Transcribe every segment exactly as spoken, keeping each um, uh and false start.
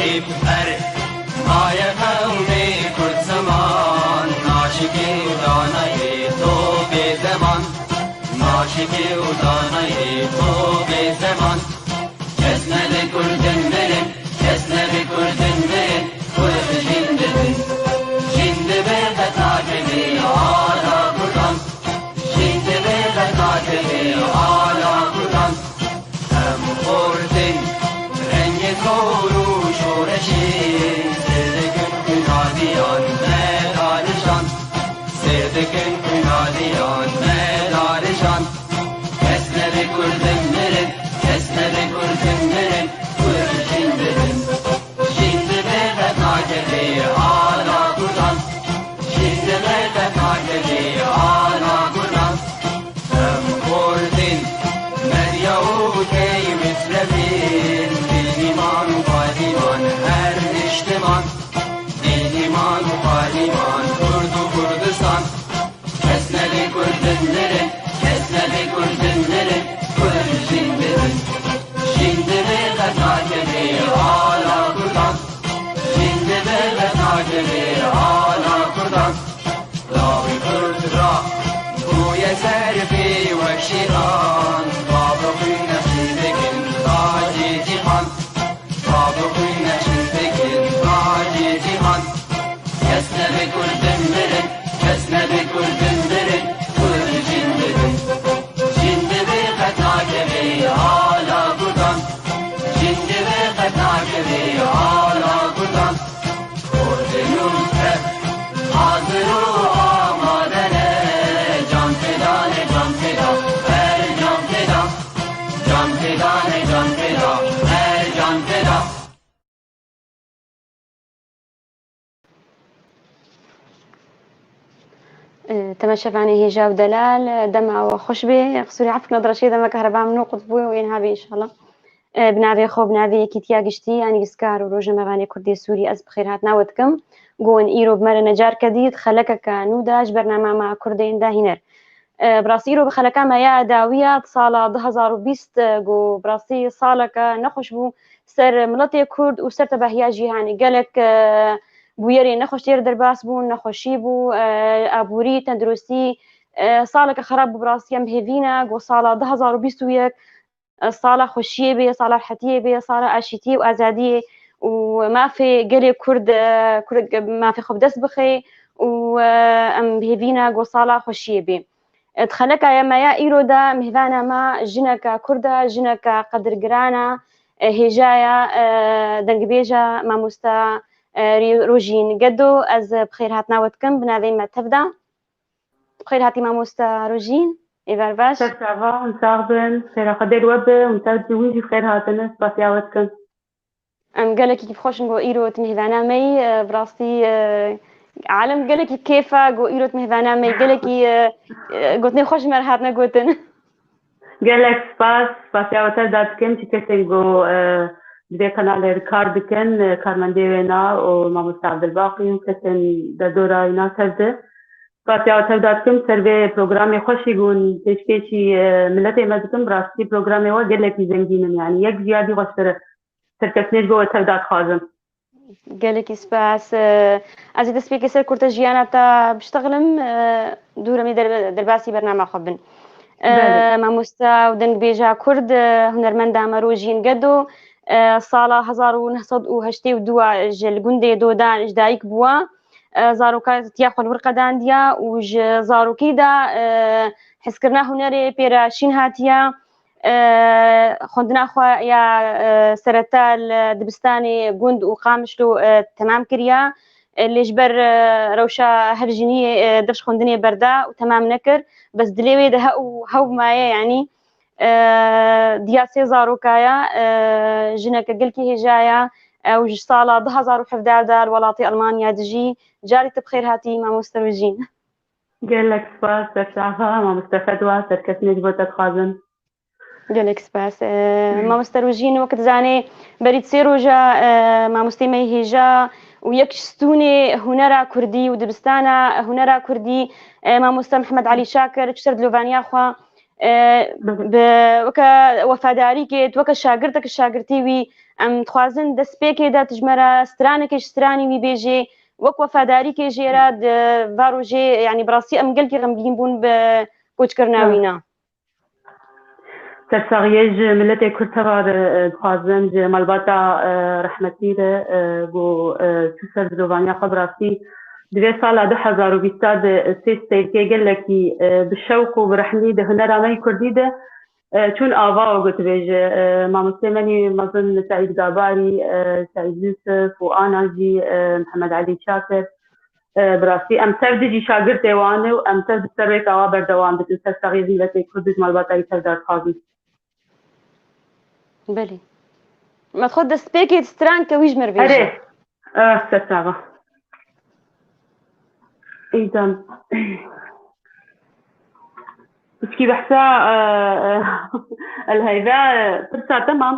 Ber maye qewmê Kurd ziman, naşikê û danayê to bê zeman, naşikê û danayê to bê zeman. Kes nebe Kurdin mirin, kes nebe Kurdin mirin, Kurd jîn dibin. Jîn dibe qet nakevê ala Kurdan, jîn dibe qet nakevê ala Kurdan. Em xortin rengê zor û şoreşê, sêr dikin kunadiyan me darijan, sêr dikin kunadiyan me darijan. Kes nebe Kurdin mirin, kes nebe Kurdin mirin, Kurd jîn dibin. Jîn dibe qet nakevê ala Kurdan, jîn dibe qet nakevê ala Kurdan. Em xortin, medya û key mislevin, bênîman û payîman her niştiman, bênîman û payîman Kurd û Kurdistan. Kes nebe Kurdin mirin, kes nebe Kurdin mirin, Kurd jîn dibin. Jîn dibe qet nakevê ala Kurdan, jîn dibe qet nakevê ala Kurdan. Lawê Kurd ra bûye ser pê wek şêtan, bavê xwe neşî dikin tacê cîhan, bavê xwe neşî dikin tacê cîhan. Kes nebe Kurdin mirin, kes nebe Kurdin mirin, Kurd jîn dibin. Jîn dibe qet nakevê ala Kurdan, jîn dibe qet nakevê ala Kurdan. Kurdin û Kurd hazir û amade ne, can feda ne, can feda, her can feda. Can feda ne, can feda, her can feda. E, temaşevanê hêja û delal, e, dema we xweş bê. Qisûrê efk, nedreşê dema kehreba min noqut bû û ên habê înşallah. E, bi navê xwe, bi navê Yekîtiya Giştî ya Nivîskar û Rojnamevanê Kurdê Sûrî ez bi xêrhatina we dikim. Go win îro bi me re necar kedî, di xelekeke nû de ji bernama me Kurdên dahîner. E, bi rastî îro bi xeleka me ya dawiya di sala du hezar û bîst, e, go bi rastî saleke nexweş bû ser miletê Kurd û ser tebehiya cîhanê. Gelek, e, bûyerên nexweş tê re derbas bûn, nexweşî bû, e, aborî, tenduristî, e, saleke xerab bû bi rastî. Em bi hêvî ne go sala du hezar û bîst û yek, e, sala xweşiyê bê, sala rehetiyê bê, sala aşîtiyê û azadiyê û mafê gelê Kurd, e, Kurd mafê xwe bi dest bixe û, e, em bi hêvî ne go sala xweşiyê bê. E, di xeleka ya me ya îro de mêvana me jineke Kurd e, jineke qedirgiran e, e, hêjaya, e, dengbêja mamoste, e, Rî-, Rojîn Gedo, ez bi xêrhatina we dikim bi navê me tev de. Bi xêr hatî mamoste Rojîn, êvar baş. Ser çava hûn sax bin, xêra Xwedê li we be, hûn tev ji wî jî bi xêr hatine, spasiya we dikin. Em gelekî kêfxweş in ku îro tu mêvana me yî, e, bi rastî, e, alem gelekî kêf e ku îro tu mêvana me yî, gelekî, e, e, gotinên xweş ji me re hatine gotin. Gelek spas, spasiya we tev de dikim, ji kesên ku, e, di vê qenalê re kar dikin, e, karmendê wêna û mamoste Abdulbaqî û kesên derdora wîna tev de. Spasiya we tev de dikim, ser vê programê xweşî ku hûn pêşkêşî, e, miletê me dikin, bi rastî programê we gelekî zengîn in, yanî yek ji ya dî xweştir e. Serkeftinê ji bo we tev de dixwazim. Gelekî spas. E, ez ê destpêkê ser kurte jiyana te biştexlim, e, dû re em ê der-, derbasî bernama xwe bin. E, Belê. Mamoste û dengbêja Kurd, e, hunermenda me Rojîn Gedo, e, sala hezar û neh sed û heştê û dû ji li gundê Dodan ji dayik bûwa. E, zarokatiya xwe li wir qedandiya û ji zarokî de, e, hezkirina hunerê pê re şîn hatiye. E, xwendina xwe ya, e, sereta li dibistanê gund û Qamişlo, e, temam kiriye. E, lê ji ber, e, rewşa hevjiniyê, e, dev ji xwendinê berda û temam nekir. Bes dilê wê de he û hew maye, yanî, e, diya sê zaroka ye, e, jineke gelkî hêja ye, e, û ji sala du hezar û hevdeh de li welatê Elmanya dijî. Carî te bi xêr hatî, mamoste Rojîn. Gelek spas, serçava, mamoste Fedwa, serkeftinê ji bo te dixwazim. Gelek spas. E, mamoste Rojîn, wek dizanê, berî sê roja, e, mamostê me yê hêja û yek ji stûnê hunera kurdî û dibistana hunera kurdî, e, mamoste Mihemed Elî Şakir, ji ser dilovaniya xwe, e, bi, weke wefadarîkê, tu weke şagirtek şagirtî wî, em dixwazin destpêkê de tu ji me re stranekê ji stranî wî bêjê, wek wefadarîkê jê re di va rojê, yanî bi rastî em gelkî xemgîn bûn bi koçkirina wî ne. Sersaxiyê ji miletê Kurd teva re, e, dixwazim ji malbata, e, rehmetî re, e, ku, e, çû ser dilovaniya xwe bi rastî di vê sala du hezar û bîst de, e, sê stêrkê gelekî, e, bi şewq û bi rehnî di hunera me yî kurdî de, e, çûn ava û gotibêje, e, mamostê me yî mezin Seîd Gabarî, e, Seîd Yusuf û ana jî, e, Mihemed Elî Çakir, e, bi rastî em ser dijî şagirtê wan û em ser di ser rêka wa berdewam dikin, ser saxiyê miletê Kurd û ji malbata wî tevdar dixwazin. Belê. Me xwe destpêkê stranke wî ji me re bêje. Erê. Eh, ser çava. Îdam. Pişkî behsa, eh, eh, el heyve, eh, pirsa temam.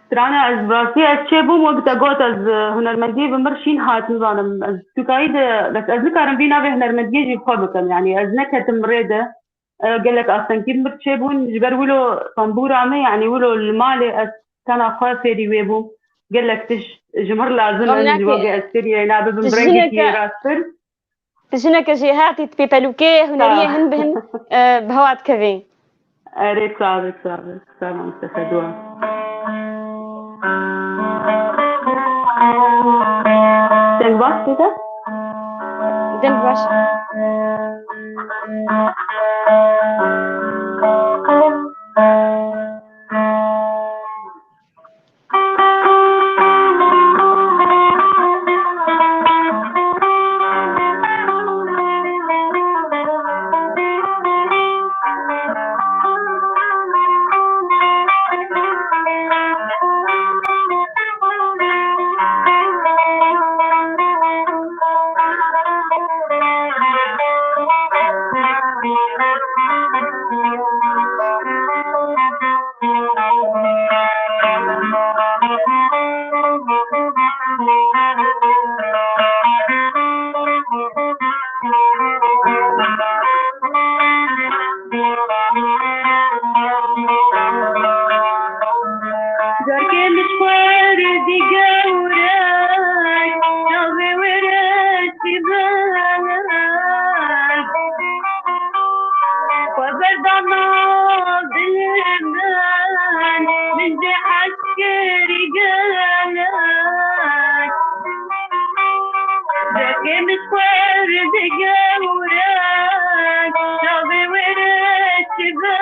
Strana ez bi rastî ez çêbûm, wek te got, ez, eh, hunermendiyê bi mir şîn hat, nizanim. Ez tu kayî de, bes ez nikarim vî navê hunermendiyê jî bi xwe bikim. Yanî ez neketim rê de. E, gelek astengî bi mir çêbûn, ji ber wilo tembûra min, yanî wilo li malê ez tena xwe fêrî wê bûm. Gelek tişt ji mir lazim in, ji bo ge ez fêrî wê nabibim bi rengekî rasttir. Tu jineke jêhatî, tu pêpelûkê huneriyê hin bi hin, e, bi hewa dikevê. Erê, sax be, sax be. Sax be, Mustafa, dua. Deng baş tê de? Deng baş. Carkê min ji xwe re digewre, çavê wê re çi be? Xwe berdana dilê min, min jê hez kirî gelek. Destê min ji xwe re digewre, çavê wê re çi be?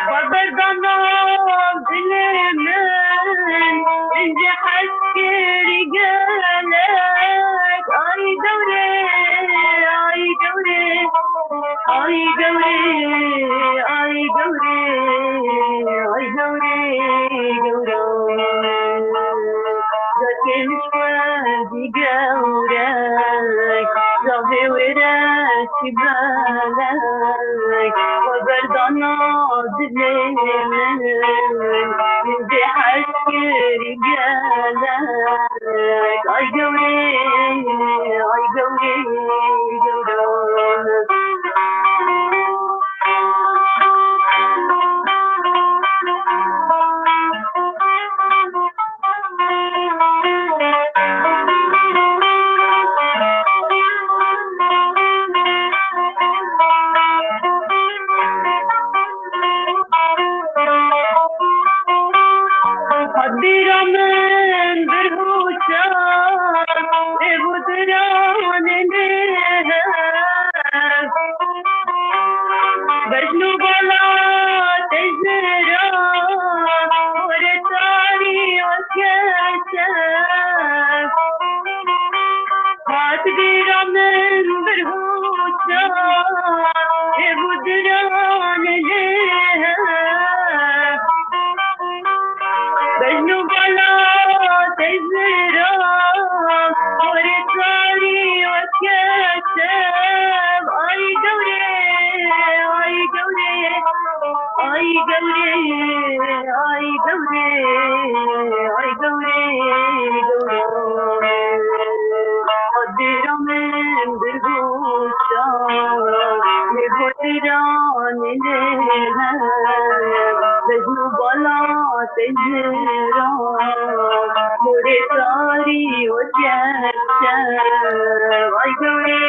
Xwe berdana dilê min, min jê hez kirî gelek. Ay dewrê, ay dewrê, ay dewrê, ay dewrê, ay dewrê, dewrê. Destê min ji xwe digewre, çavê wê re çi belek. Xwe berdana dilê min, min jê hez kirî gelek. Ay gewrê, ay gewrê, gewre. Hat bîra min bir hûşa, ê hûdiranê lê hev. Bejn û bala tejra, were tarî weke şev. Hat bîra min bir hûşa, ê hûdiranê lê hev. Bejn û bala tejra, were tarî weke şev. Ay gewrê, ay gewrê, ay gewrê, ay gewrê, ay gewrê, gewre. Hat bîra min bir hûşa, Ceyran lê bejn û bala te ceyran, morê tarî û gerçe, ay gewrê,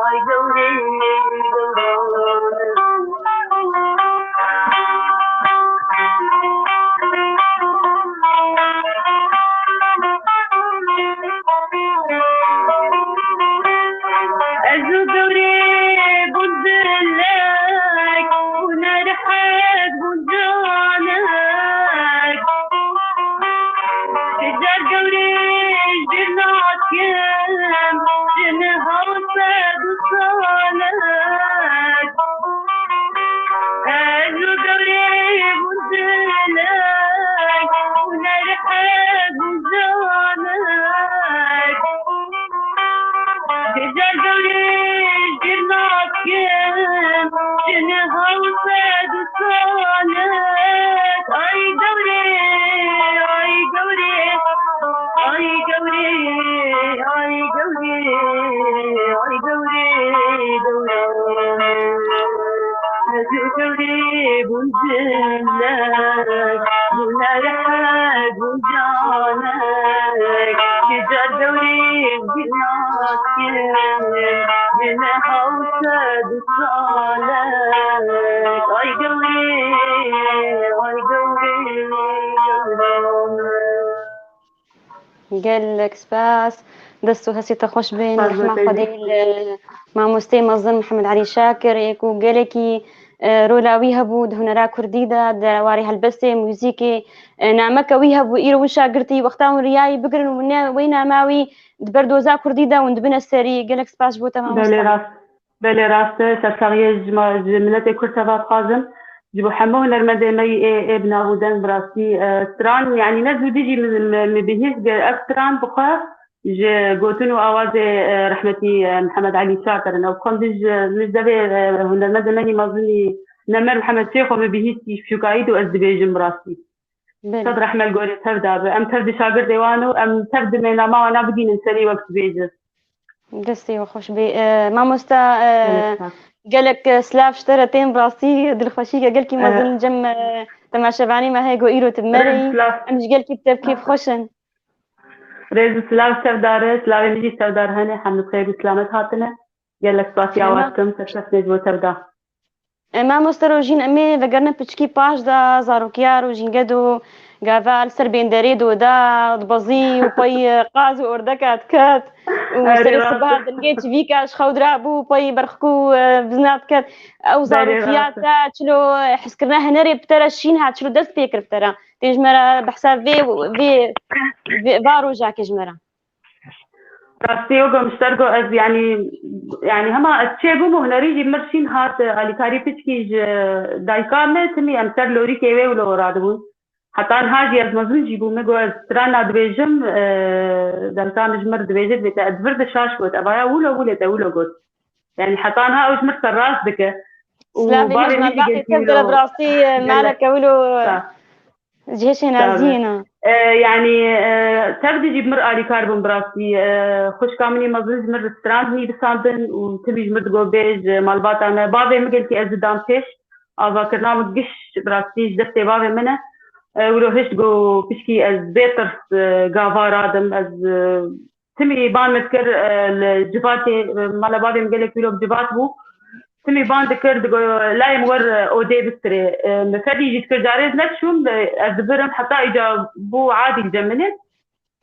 ay gewrê, gewran. Ez û gewrê bûn dilek, bûn erhek, bûn canek. Ti car gewrê ji bîr nakim, ji niha sed û salek. Ez û gewrê bûn dilek, bûn erhek, bûn canek. Ti car gewrê ji bîr nakim, ji niha sed û salek. Ay gewrê, ay gewrê, ay gewrê, ay gewrê, ay gewrê, gewrê. Ez û gewrê bûn dilek, bûn erhek, bûn canek. Ti car gewrê ji bîr nakim, ji niha sed û salek. Ay gewrê, ay gewrê, gewran. Gelek spas. Dest û hestê te xweş be. Spas Rehma Xwedê li mamosteyê mezin Mihemed Elî Şakir ê ku gelekî, e, rola wî hebû di hunera kurdî de, di warê helbestê, muzîkê, e, nameke wî hebû. Îro hûn şagirtî wexta hûn riyayî bigirin û ne wê nama wî di ber doza kurdî de hûn dibine serî. Gelek spas ji bo te mamoste. Belê rast. Belê rast e, sersaxiyê ji ma, ji miletê Kurd teva dixwazim. Ji bo hemû hunermendê me yî ê, ê bi nav û deng bi rastî, e, stran, yanî ne zûdî jî min, min, min bihîst ge-, ev stran bi xwe ji gotin û awazê, e, rehmetî, e, Mihemed Elî Çaker in. Ew bi xwe min ji, min ji devê, e, hunermendê me yî mezin yî Nemir Mihemed Şêxo min bihîstî, şûkayî û ez dibêjim bi rastî. Belê. Sed rehme li gorî tev de be. Em tev di şagirdê wan û em tev di mêna ma wana bigînin serî wek dibêje. Destê we xweş bê. E, mamosta, e, Gelek spas. Gelek, e, silav ji te re tên, bi rastî dilxweşîke gelkî E, mezin cem, e, temaşevanê me heye ku îro tu bi me re Rêz û yî. Silav. Em ji gelkî bi te bi kêfxweş in. Rêz û silav tevdar e, silavê min jî tevdar hene, hemû bi xêr û silamet hatine. Gelek spasiya we dikim, serkeftinê ji bo tev de. E, mamoste Rojîn, em ê vegerine piçkî paş de, zarokiya Rojîn Gedo gava li ser bênderê doda, dibezî û pey, e, qaz û ordeka diket û Erê, serê rast sibeha e. Dengê çivîka ji xew dirabû, pey berxik û, e, bizna diket. Ew Berê, zarokiya rast e. Te çilo hezkirina hunerê bi te re şîn hat, çilo dest pê kir bi te re. Tê ji me re behsa vê, vê, vê, va rojekê ji me re. Rastî, wek min ji te re got, ez, yanî, yanî hema ez çêbûm û hunerî jî min re şîn hat, alîkarî piçkî ji dayika me, timî em ser lorîkê wê wilo radibûn. Heta niha jî ez mezin jî bûm, min got, ez strana dibêjim, e, dayika min ji min re dibêje, dibê te, ez vir de şaş got, evaya wilo wilo te wilo got. Yanî heta niha ew ji min re serrast dike. Û Silavê bavê min ji min jî malbatê gelkî tev de re wilo bi rastî, e, gelek maleke wilo, e, Sağ. Cihê şênaziyê ne. E, yanî, e, tev de jî bi min alîkar bûn bi rastî. E, xwişka min î mezin ji min re strand nivîsandin û timî ji min digot bêj, e, malbata me. Bavê min gelkî ez didam pêş. Avakirina min giş bi rastî ji destê bavê min e. E, wilo hişt got pişkî ez bê tirs, e, gava radim. Ez, e, Timî ban min dikir, e, li civatê, e, mala bavê min gelek wilo bi civat bû. Timî ban dikir, digo, layê min wer, e, odê bistirê. E, min fedî jî dikir, carê ez neçûm, e, ez dibirim, heta îca bû adî li cem min e.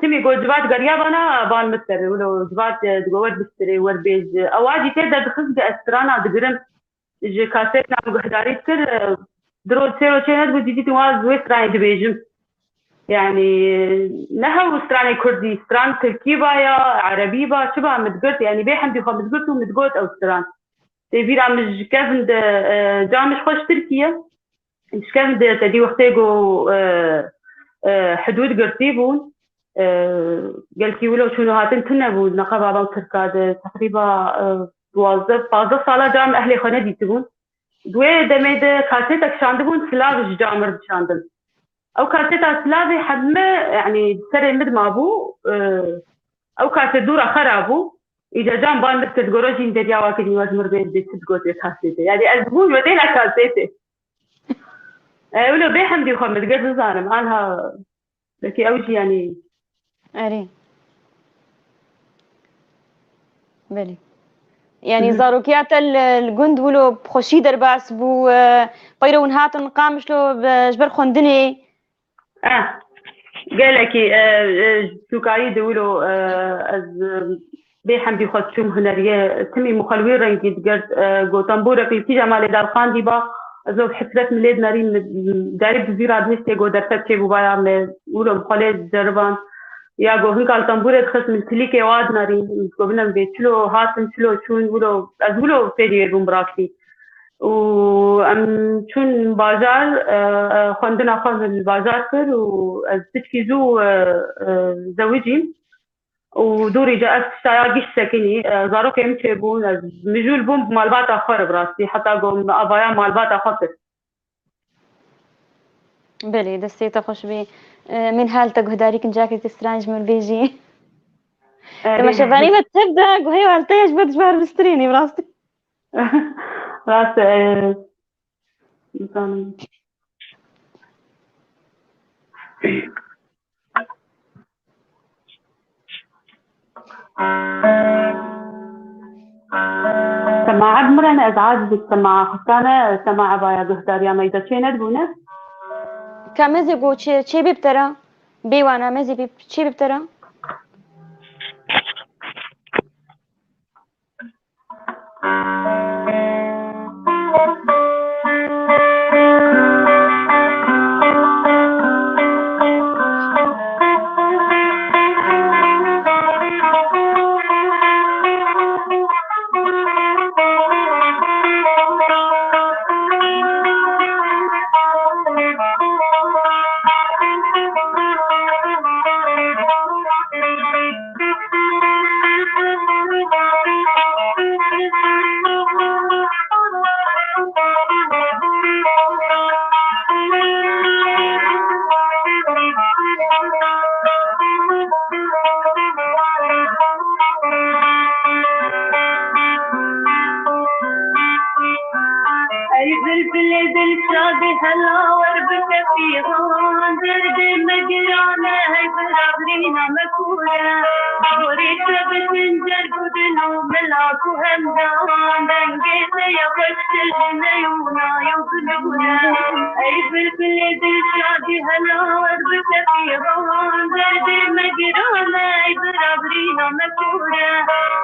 Timî got, civat geriya bana, ban min dikir. Wilo civat, e, digo, wer bistirê, wer bêj. Ew adî tê derdixist, ez strana digirim. Ji kasetna min guhdarî dikir, e, di roj sê roj çê nedibû, dîtî wa ez wê stranê dibêjim. Yanî, ne hew stranê kurdî, stran tirkî ba ya, erebî ba, çi ba min digirt, yanî bê hemdî xwe min digirt û min digot ew stran. Tê bîra min ji kevin de, e, ca min ji xwe ji Tirkî ye. Ji kevin de te dî wextê ku, e, e, hidûd girtî bûn, e, gelkî wilo çûn û hatin tune bû, neqeba bam tirka de, teqrîba, e, duwazdeh, pazdeh sala ca min ehlê xwe nedîtibûn. Di wê demê de kasetek şandibûn, silav ji ca min re dişandin. Ew kaseta silavê heme, yanî, serê min de mabû, e, ew kaset dû re xera bû. Îca can ban min kir, goro jîn derya wa kirî, wa ji mir bê dê çi digotê kasêtê. Yanî ez bûm ji dê ne kasêtê. E, wilo bê hemdî xwe min diger nizanim. Anha belkî ew jî yanî Erê. Belê. Yanî Hı hı. zarokiya te li, li gund wilo bi xweşî derbas bû, e, peyre hûn hatin Qamişlo, e, ji ber xwendinê? Eh, gelekî, e, e, sûkayî de wilo, e, ez, e, bê hemdî xwe çûm huneriye, timî min xwe li wî rengî digert, e, got, tembûrek li kîja malê derxandî ba, ez û hesret min lê dinerî, min, min darî bi vî radihiştê got derfet çêbûbaya me, wilo min xwe lê ceriband. Ya got, hinka li tembûrê dixist, min tilîkê wa dinerî, min got, binem vê çilo hatin, çilo çûn, wilo, ez wilo fêrî wê bûm bi rastî. Û em çûn bajar, e, e, xwendina xwe li bajar kir û ez piçkî zû, e, e, zewicîm. Û dorî ca ev tişta ya giş sekinî, e, zarokê min çêbûn, ez mijûl bûm bi malbata xwe re bi rastî, heta ku min avaya malbata xwe kir. Belê, destê te xweş bê. E, min hal te guhdarî kincakê te stranî ji min bêjî. E, Te bêjî. Meşevanî me tev de guhê hal te ya ji bo dijwar bistirênî, bi rastî. Rast, e, nizanim. Semae bi min re ne, ez aciz dibim, semae xwe ne, semae vaya guhdariya me de çê nedibûne. Ka mezê ku çê, çê bê bi te re, bê wana mezê bê, çê bê bi te re? Ey bilbilê dilşadê hela wer bike fîxan, derdê me giran e, hey bira birîna me kûr e. Gorî te bi sincer û dil û milak û hemdan, dengê te ye xweştir ji ney û nay û bilûr e. Ey bilbilê dilşadê hela wer bike fîxan, derdê me giran e, ey bira birîna me kûr e.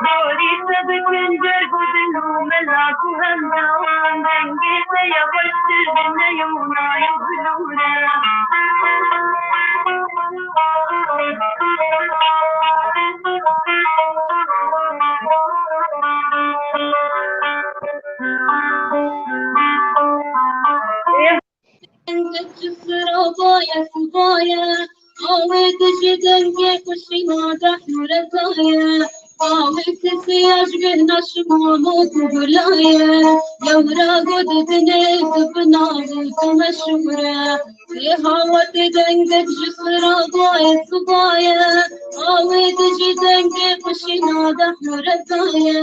Gorî te bi sincer û dil û milak û hemdan, dengê te ye xweştir ji ney û nay û bilûr e. Dengê ji sirabaye sibaye, awê dijî dengê xweşîna dehmûrekaye. Awê kesî ya ji bêhna şima mok û gulaye, lewra got dinê tu bi nav û tu meşhûr e. Ê hawa tê dengek ji sirabaye sibaye, awê dijî dengê xweşîna dehmûrekaye.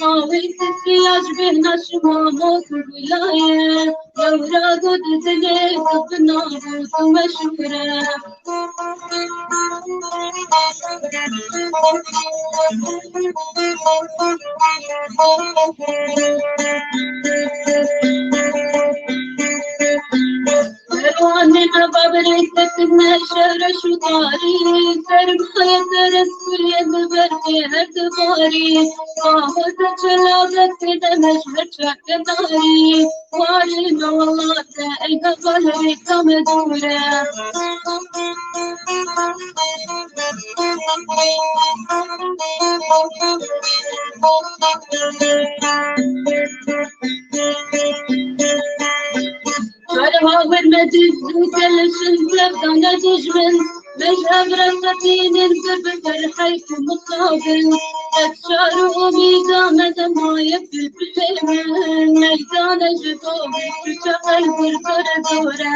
Awê kesî ya ji bêhna şima mok û gulaye, lewra got dinê tu bi nav û tu meşhûr e. Perwanê me baberê ketine şer û tarî, sermaye te reskûye li ber tê her dibarî. Baho te çelavet tê de me ji her çakedarî. Warê me welat e, ey heval rêka me dûr e. Her hawir me dît û keleşin sevdane dijmin. Me ji hev re qetînin, tu bi ferhey tu mixabin. Qet çar û umîda me nemaye bilbilê min. Meydane ji dor, tu çaxel bir dore dore.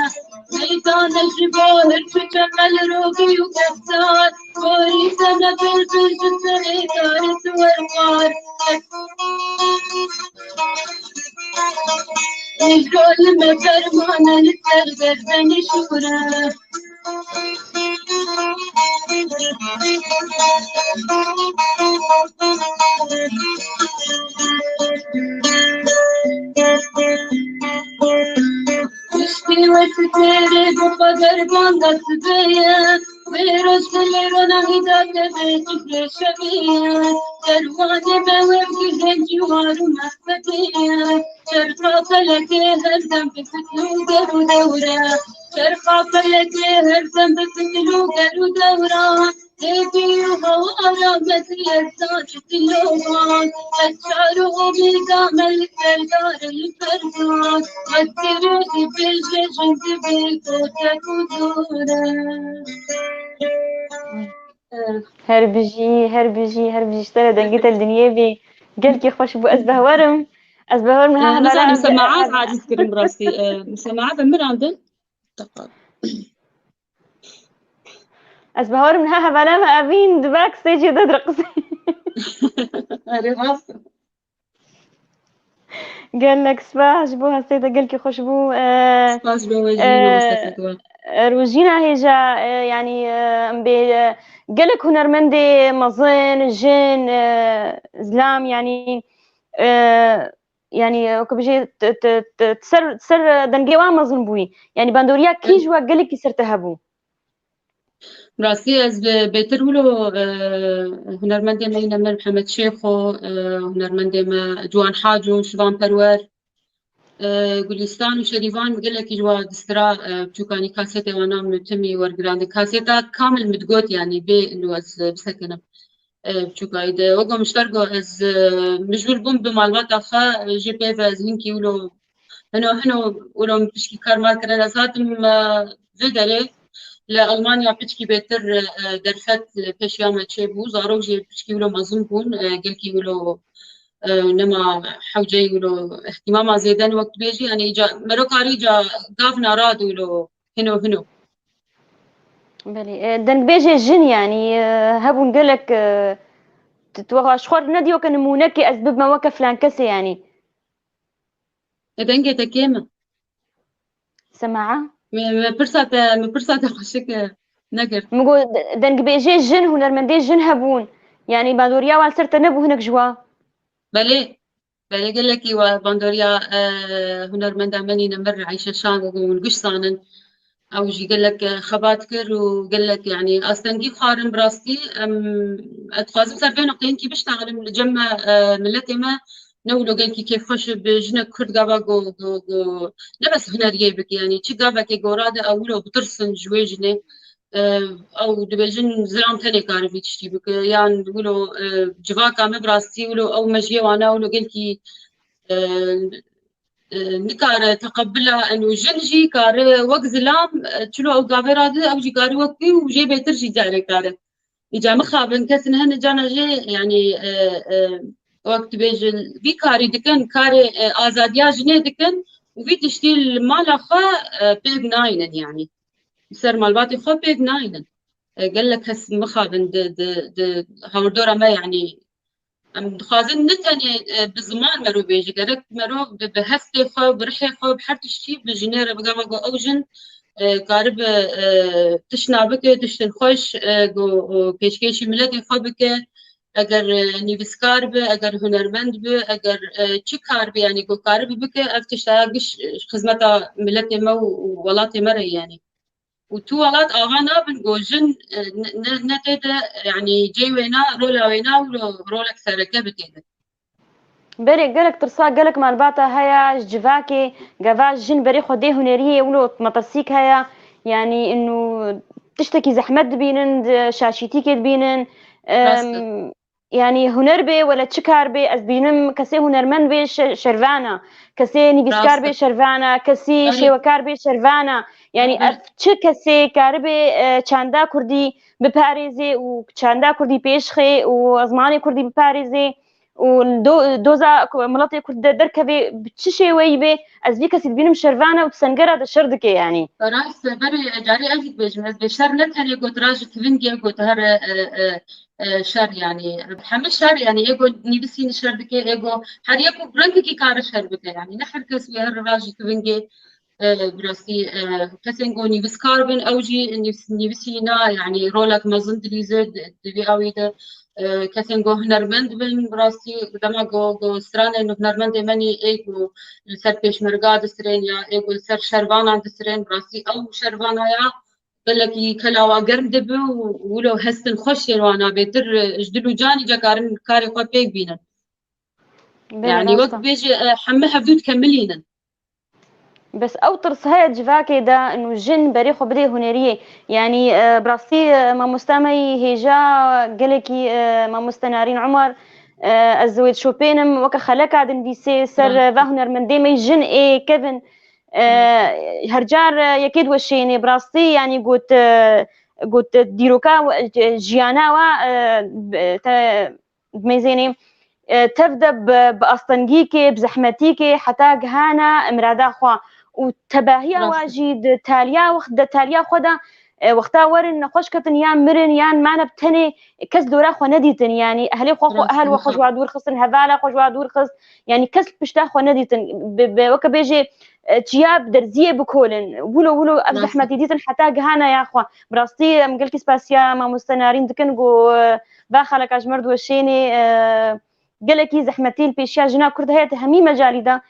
Meydane ji bo her çi çemel rokî û keftar, gorî te me bilbil ji serê darê siwer war. Îro li me fermane li ser gerdenê şûre. Piştî we sitêrê bi xwe derbanda sibe ye. Wê roj dilê rona hîda te be çifrê şevê ye. Dermanê me wê bigihên cîwar û mehbetê ye. Çerxa felekê her dem bi fitnû ger û dewre. Çerxa felekê her dem bi fitnû ger û dewra. Hêdî û hewara me di yerzan ji dilovan. Ez çar û omîda me li serdar li ferdan. Wek dibêje jin dibê kotek û dore. Her bijî, her bijî, her bijî ji te re dengê te li dinyê bî. Gelkî xweş bû, ez behwerim. Ez behwerim niha hevala Nizanim, semaaz aciz kirin bi rastî. Semaaz em mirandin. Ez behwerim niha hevala me evîn di back stage de direqisî. Erê rast. Gelek spas ji bo hestê te, gelkî xweş bû. Spas ji bo we jî, mamoste Fetwa. Rojîna hêja, e, yanî, e, em bê, e, gelek hunermendê mezin, jin, e, zilam, yanî, e, yanî, e, weke bijê, t-, t-, t-, ser, ser dengê wan mezin bûyî. Yanî bandoriya kî ji we gelekî ser te hebû? Rastî ez bi bêtir wilo, e, hunermendê me yî nemir Mihemed Şêxo, e, hunermendê me Ciwan Haco, Şivan Perwer, e, Gulîstan û Şerîvan gelekî ji wa distira, e, biçûkanî kasetê wana min timî wergirandin. Kaseta kamil min digot, yanî bê inu ez bisekinim. E, biçûkayî de. Wek mişter got, ez, e, mijbûr bûm bi malbata xwe, e, jê pê ve ez hinkî wilo hino hino wilo min pişkî kar mar kirin. Ez hatim, e, vê derê li Almanya piçkî bêtir, e, derfet li pêşiya me çêbû. Zarok jî piçkî wilo mezin bûn, e, gelkî wilo, e, nema hewceyî wilo îhtîmama zêde ne wek dibêjî. Yanî îca mero karî îca gav narad wilo hino hino. Belê. E, dengbêjê jin, yanî, e, hebûn gelek, e, tu, tu ji xwe nedî weke nimûnekê ez bibime weke filan kesê, yanî. E, dengê te kêm e. Semaa? Me, me pirsa te, me pirsa te xweşik, e, nekir. Min got, de-, dengbêjê jin, hunermendê jin hebûn. Yanî bandoriya wan li ser te nebû hinek ji wa? Belê. Belê gelekî we bandoriya, e, hunermenda me nîne mir Eyşe Şan û hûn giş zanin. Ew jî gelek, e, xebat kir û gelek, yanî, astengî xwarin bi rastî. Em, ez dixwazim ser vê noqteyê hinkî biştexelim li cem me, e, miletê me ne wilo gelkî kêfxweş e bi jinek kurd gava go, go, go, ne bes huneriyê bike, yanî çi gavekê gora de ew wilo bitirsin ji wê jinê. E, ew dibêjin zilam tenê kare vî tiştî bike. Yan wilo, e, civaka me bi rastî wilo ew mejiyê wana wilo gelkî, e, e, nikare teqebila eno jin jî kare wek zilam, e, çilo ew gavê radi ew jî kare wek wî û jê bêtir jî carê kare. Îca mixabin kes nihe nicana jê, yanî, e, e, wek dibêjin vî karî dikin, karê, e, azadiya jinê dikin û vî tiştî li mala xwe, e, pêk naynin, yanî. Li ser malbatê xwe pêk naynin. E, gelek kes mixabin di, di, di hawirdora me, yanî em dixwazin ne tenê, e, bi ziman merov bêje, gerek merov bi, bi hestê xwe, bi rihê xwe, bi her tiştî bi jinê re bigava ku ew jin, e, karibe, e, tiştna bike, tiştin xweş, e, ku, ku pêşkêşî miletê xwe bike. Eger, e, nivîskar be, eger hunermend be, eger, e, çi kar be, yanî ku karibe bike, ev tişta giş, e, xizmeta miletê me û, û welatê me re, yanî. Û tu welat ava nabin ku jin, e, ne, ne, ne tê de, yanî cê wêna, rola wêna û ro-, rolek sereke bi tê de. Berê gelek tirsa, gelek malbata heye ji civakê, gava jin berê xwe dê huneriyê wilo metirsîk heye, yanî inu tiştekî zehmet dibînin, di şaşîtîkê dibînin. Em, yanî huner bê wele çi kar bê, ez bînim kesê hunermend bê şe-, şervana, kesê nivîskar bê şervana, kesî şêwekar bê şervana. Yanî ev çi kesê karibê, e, çanda kurdî biparêzê û çanda kurdî pêşxê û zimanê kurdî biparêzê. û do-, doza ku miletê Kurd de derkeve bi çi şêweyî be, ez vî kesî dibînim şervan e û di sengera de şer dike, yanî. Rast e, berê carê ez jî dibêjim, ez bê şer ne tenê got ra ji tivingê got her, e, e, e, şer, yanî heme şer, yanî ê got nivîsînî şer dike, ê got her yek û rengekî kare şer bike, yanî ne her kes wê her ra ji tivingê, e, bi rastî, e, kesên ku nivîskar bin, ew jî nivîs-, nivîsîna, yanî rolek mezin dilîze di, di vê awî de, e, kesên ku hunermend bin, bi rastî dema ku, ku stranên hunermendê me nî ê ku li ser pêşmerga disirên ya ê ku li ser şervanan disirên, bi rastî ew şervana ya gelekî kelawa germ dibe û wilo hestin xweş ên wana bêtir, e, ji dil û canî cekarin karê xwe pêk bînin. Belê, yanî wek rast e. Bêje, e, heme hevdû dikemilînin. Bes ew tirs heye civakê de û jin berê xwe bidê huneriyê. Yanî, e, bi rastî, e, mamosta me yî hêja gelekî, e, mamoste Narîn Umar, e, ez wê dişopênim, weke xeleka dinivîsê ser, e, va hunermendê me yî jin ê kevin. E, her car, e, yekê diweşênê, bi rastî, yanî got, e, got, e, dîroka we, e, jiyana we, e, bi-, te-, mêzênê, e, tev de bi, bi astengîkê, bi zehmetîkê heta gihana mirada xwe. Û tebahiya wa jî di taliya wext de, taliya xwe de, e, wexta werin nexweş ketin, yan mirin, yan mane bi tenê, kes dora xwe nedîtin, yanî ehlê xwe, xwe, ehel we xwe ji wa dûr xistin, hevala xwe ji wa dûr xist, yanî kes li pişta xwe nedîtin. Bi, bi, weke bêjê, e, çiya bi derziyê bikolin. Wilo, wilo ev zehmetî dîtin heta gihana ya xwe. Bi rastî em gelkî spasiya mamoste Narîn dikin ku, e, va xaleka ji me re diweşênê, e, gelekî zehmetî li pêşiya jina Kurd heye di hemî mecalî de.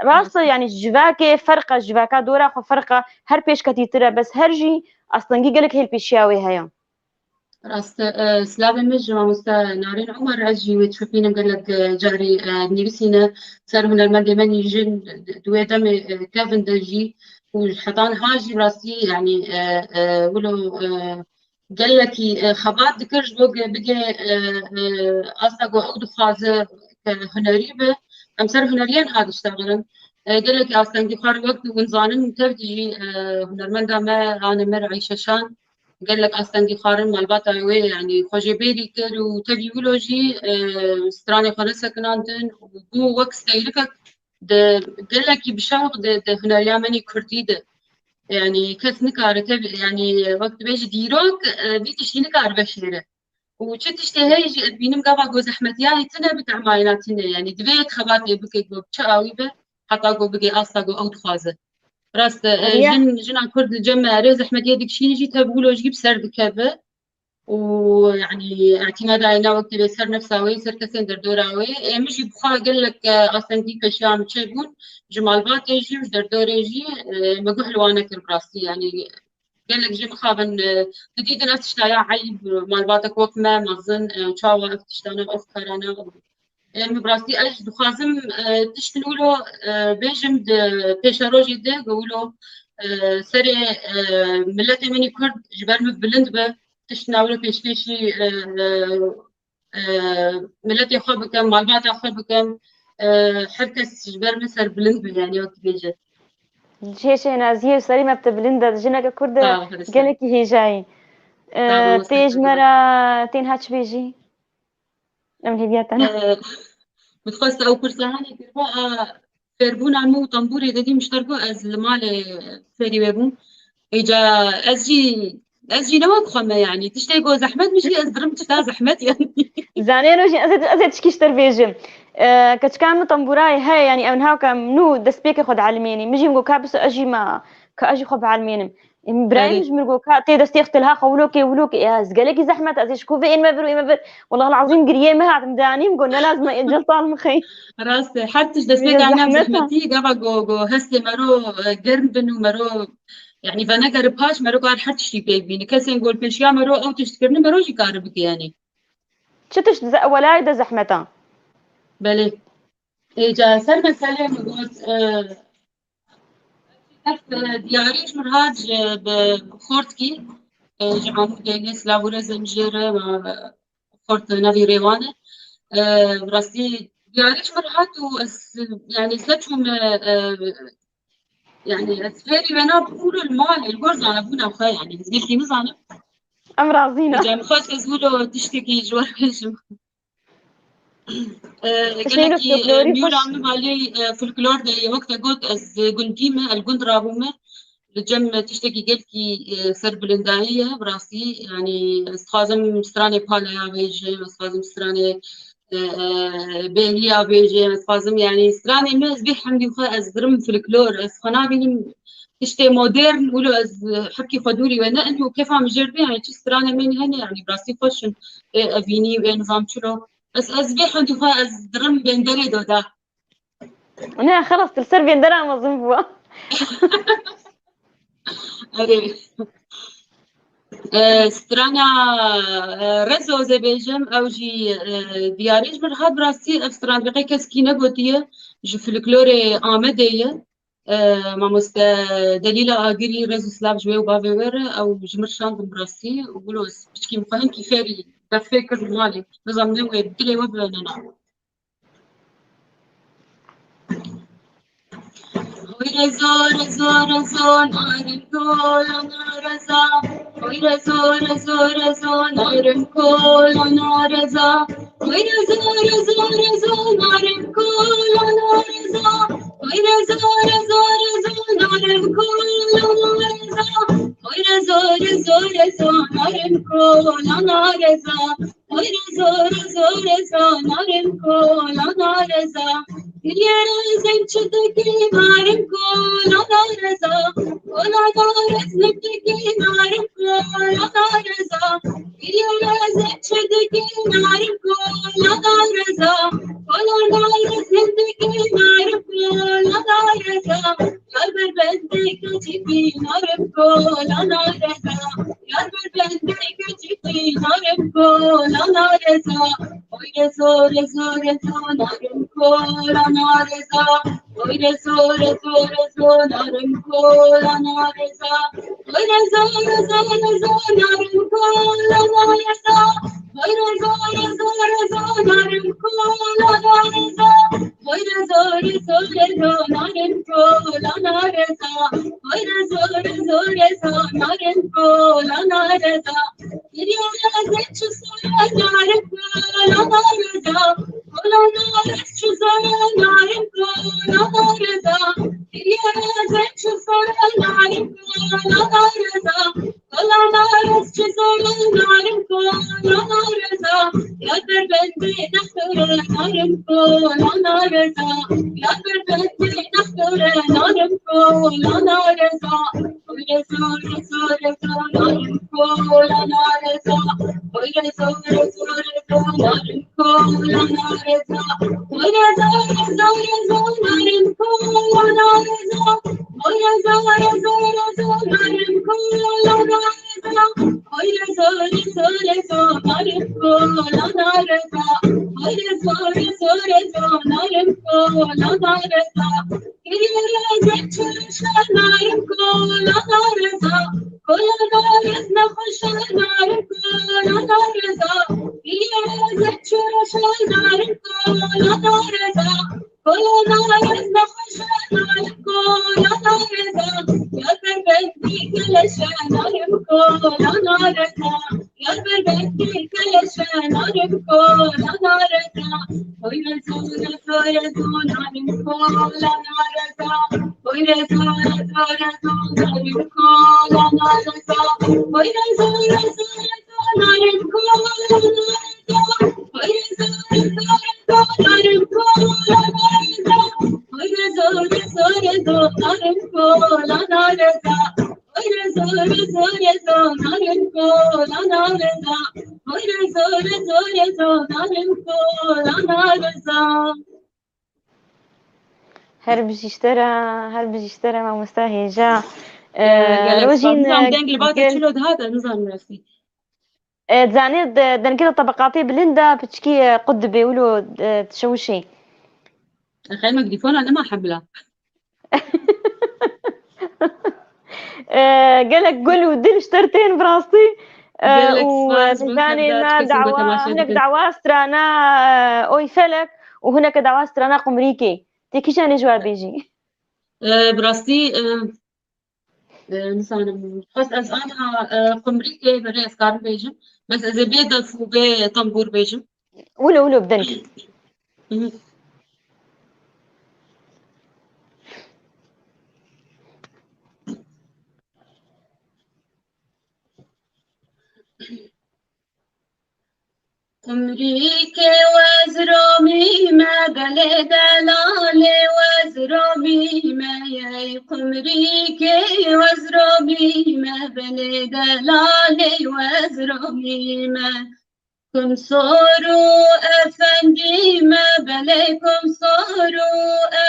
Rast e, yanî civakê ferq e, civaka dora xwe ferq e, her pêşketîtir e, bes her jî astengî gelek hê li pêşiya wê heye. Rast e, e, silavê min ji mamoste Narîn Umar, ez jî wê dişopînim gelek, e, carî, e, nivîsîne ser hunermendê me nî jin di, di wê demê, e, kevin de jî û heta niha jî bi rastî, yanî, e, e, wilo, e, gelekî, e, xebat dikir ji bo ku bigê, e, e, asta ku ew dixwaze, e, hunerî be. Em ser huneriyan ha diştexilin. E, gelekî astengî xwarin wek hûn zanin tev jî, e, hunermenda me Anemir Eyşeşan gelek astengî xwarin malbata wê, yanî xwe jê bêrî kir û tevî wilo jî, e, stranê xwe nesekinandin û bû wek seyrikek di gelekî bi şewq di, di huneriya me nî kurdî de. Yanî kes nikare tevî, yanî wek dibêjî dîrok, e, vî tiştî nikare veşêre. Û çi tiştê heye jî ez bînim gava ku zehmetiyayê tune bi tehmayîna tune. Yanî divê yek xebatê bike ku bi çi awî be heta ku bigê asta ku ew dixwaze. Rast e, e, jin, jina Kurd li cem me erê zehmetiyê dikişînin jî tev wilo jî bi ser dikeve. û, yanî, îtîmada wê ne wekî bê ser nefsa wê, ser kesên derdora wê. Ê, min jî bi xwe gelek, e, astengî pêşiya min çêbûn, ji malbatê jî û ji derdorê jî, e, me guh li wan nekir bi rastî. Yanî, gelek jî mixabin, e, didîtin ev tişta ya eyb, malbatek wek me, mezin, e, çawa ev tiştane, ev karane. Em, bi rastî ez dixwazim, e, tiştin wilo, e, bêjim di pêşerojê de, ku wilo, e, serê, e, miletê min ê Kurd ji ber min bilind be, tiştina wilo pêşkêşî, e, e, e, miletê xwe bikim, malbata xwe bikim, e, her kes ji ber min ser bilind be, yanî wek dibêje. Cihê şênaziyê û serî me bi te bilind e, jineke Kurd e, gelekî hêjayî. E, tê ji me re tên ha çi bêjî? Em hêviya te ne. Min dixwest ew pirsa hanê kiriba, a, fêrbûna min û tembûrê dedî min ji te re got, ez li malê fêrî wê bûm. Îca ez jî, ez jî ne wek xwe me, yanî tiştê ku zehmet min jî ez dirim tişta zehmet, yanî. Zanê ro jî ez ê, ez ê tişkî ji te re bêjim. E, keçika min tembûrayê heye, yanî ew niha ka min û destpêkê xwe dielimênî. Min jî min got ka biso ez jî ma, ka ez jî xwe bielimênim. Birayê min ji min got ka tê destê xwe tê liha xwe wilo kê wilo kê. Ya, ez gelekî zehmet, ez ê ji ku vê ên me vir û ê me vir. Wallah el-azîm giriyê me hat, min dianî min got ne lazim e ê cil tal mixey. Rast e, her tişt destpêka ne zehmetî, gava go, go hestê me ro, e, germ bin û me ro, yanî venegere paş me ro kar her tiştî pêk bîni. Kesên gol pêşiya me ro ew tişt kirine me ro jî kare bike yanî. Çi tişt ze-, welayê de zehmet a? Belê. Ê, ca ser meselê min got, e, Ev, e, diyarî ji min hat ji bi Xortkî, e, ji Amûdê ne silav û rêzê min jê re, e, Xort navî rêwan e. E, bi rastî diyarî ji min hat û ez, yanî, ez neçûm, e, e, yanî, ez fêrî wê nabim û li malê, li gor zanebûna xwe, yanî, ez gelkî nizanim. Em razî ne. Cem xwest ez wilo tiştekî ji we bêjim. Gelekî mîyola min balê folklor de ye, wek te got, ez gundî me, el gund rabûme. Li cem tiştekî gelkî serbilindahî ye, bi rastî, yanî ez dixwazim stranê Paleya bêjim, ez dixwazim stranê Bêhliya bêjim, ez dixwazim, yanî stranê me, ez bê hemdî xwe ez dirim folklor, ez xwe nabînim tiştê modern, wilo ez hepkî xwe dûrî we ne, eno kefa min jêr bê, yanî çi stranê me hene, yanî bi rastî xweş in, ê evînî û ê nizam çilo. Ez, ez bê hemdî xwe ez dirim bênderê doda. Ne, xelas, tu li ser bêndera mezin bû. Erê. E, strana, e, Rezo ez ê bêjim, ew jî, e, diyarê ji min hat bi rastî ev stran bi qey kes kî negotiye, ji folklorê Amedê ye. E, mamoste Delîla Agirî, rez û silav ji wê û bavê wê re, ew ji min şandin bi rastî, û wilo ez piçkî min xwe hin kî fêrî, def fêr kir li malê. Nizanim wê dilê we bibe nena. Oy rezo, rezo, rezo, narin kola nareza. Oy rezo, rezo, rezo, narin kola nareza. Oy rezo, rezo, rezo, narin kola nareza. Oy rezo, rezo, rezo, narin kola nareza. Oy rezo, rezo, rezo, narin kola nareza. Oy rezo, rezo, rezo, narin kola nareza. Yere zen çi dikî narin kola nareza. Kola narez ne dikî narin kola nareza. Yere zen çi dikî narin kola nareza. Kola narez ne dikî narin kola nareza. Yar bir bendê keçikî narin kola nareza. Yar bir bendê keçikî narin kola nareza. Oy rezo, rezo, rezo, narin kola nareza. Oy rezo, rezo, rezo, narin kola nareza. Oy rezo, rezo, rezo, narin kola nareza. Oy rezo, rezo, rezo, narin kola nareza. Oy rezo, rezo, rezo, narin kola nareza. Oy rezo, rezo, rezo, narin kola nareza. Yere zen çi sore narin kola nareza. Kola narez çi sore narin kola nareza. Yere zen çi sore narin kola nareza. Kola narez çi sore narin kola nareza. Yar bir bendê nextore narin kola nareza. Yar bir bendê nextore narin kola nareza. Oy rezo, rezo, rezo, narin kola nareza. Oy rezo, rezo, rezo, narin kola nareza. Oy rezo, rezo, rezo, narin kola nareza. Oy rezo, rezo, rezo, narin kola nareza. Oy rezo, rezo, rezo, narin kola nareza. Oy rezo, rezo, rezo, narin kola nareza. Yere zen çi reşe narin kola nareza. Kola narez ne xweşe narin kola nareza. Yere zen çi reşe narin kola nareza. Kola narez ne xweşe narin kola nareza. Yar bir bendê keleşe narin kola nareza. Yar bir bendê keleşe narin kola nareza. Oy rezo, rezo, rezo, narin kola nareza. Oy rezo, rezo, rezo, narin kola nareza. Oy rezo, rezo, rezo, narin kola nareza. Oy rezo, rezo, rezo, narin kola nareza. Oy rezo, rezo, rezo, narin kola nareza. Oy rezo, rezo, rezo, narin kola nareza. Oy rezo, rezo, rezo, narin kola nareza. Her bijî ji te re, her bijî ji te re mamoste hêja. Gelek spas. Nizanim deng li ba te çilo dihate, nizanim rastî. E, zanê de, dengê de tebeqatê bilind e, piçkî, e, qut dibê, wilo, e, dişewişê. Xeyr, mikrofona nema hemla. E, gelek gul û dil ji te tên bi rastî. E, û, e, zanê me dawa, hinek dawa strana, e, Oy Felek û hinek dawa strana Qumrîkê. Tê kîjanê ji we bêjî? E, bi rastî, e, E, nizanim. Xwest ez ana, e, Qumrîkê berê ez karim bêjim. Bes ez ê bê def û bê tembûr bêjim. Wilo, wilo, bi deng. Mhm. Qumrîkê wezromî me, belê delalê wezromî me, yey qumrîkê wezromî me, belê delalê wezromî me. Kumsor û efendî me, belê kumsor û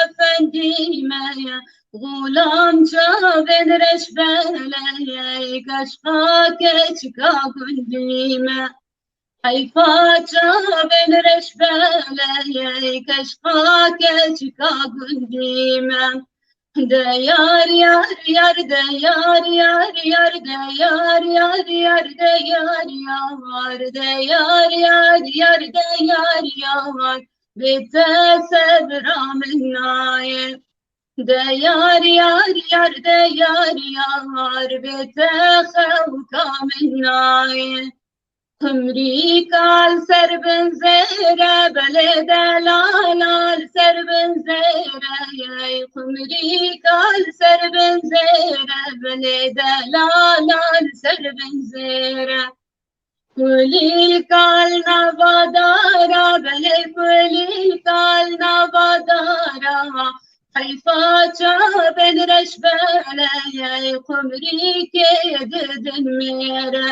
efendî me ye. Xulam çavên reş belê ye, keşqa keçika gundî me. Heyfa çavên reş belê ye, keşqa keçika gundî me. De yar, yar, yar, de yar, yar, yar, de yar, yar, yar, de yar, yar, de yar, yar, yar, de yar, yar, bê te sebra min nayê. De yar, yar, yar, de yar, yar, bê te xewka min nayê. Qumrîka li ser bin zêre, belê delala li ser bin zêre, yey qumrîka li ser bin zêre, belê delala li ser bin zêre. Kulîlka li nava dara, belê kulîlka li nava dara, heyfa çavên reş belê, yey qumrîkê didin mêre.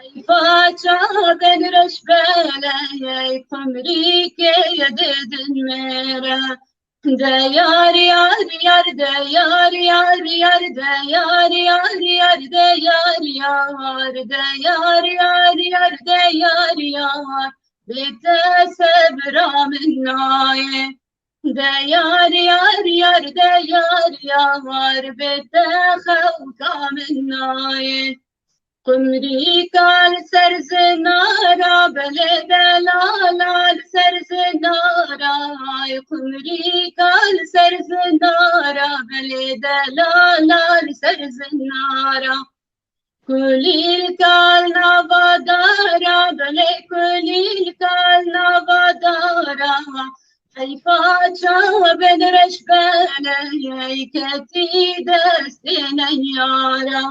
Heyfa çavên reş belê, yey qumrîkê didin mêre. De yar, yar, yar, de yar, yar, yar, de yar, yar, yar, de yar, yar, de yar, yar, yar, de yar, yar, bê te sebra min nayê. De yar, yar, yar, de yar, yar, bê te xewka min nayê. Qumrîka li ser zinara, belê delala li ser zinara, ay qumrîka li ser zinara, belê delala li ser zinara. Kulîlka li nava dara, belê kulîlka li nava dara, heyfa çavên reş belê, yey ketî destê neyara.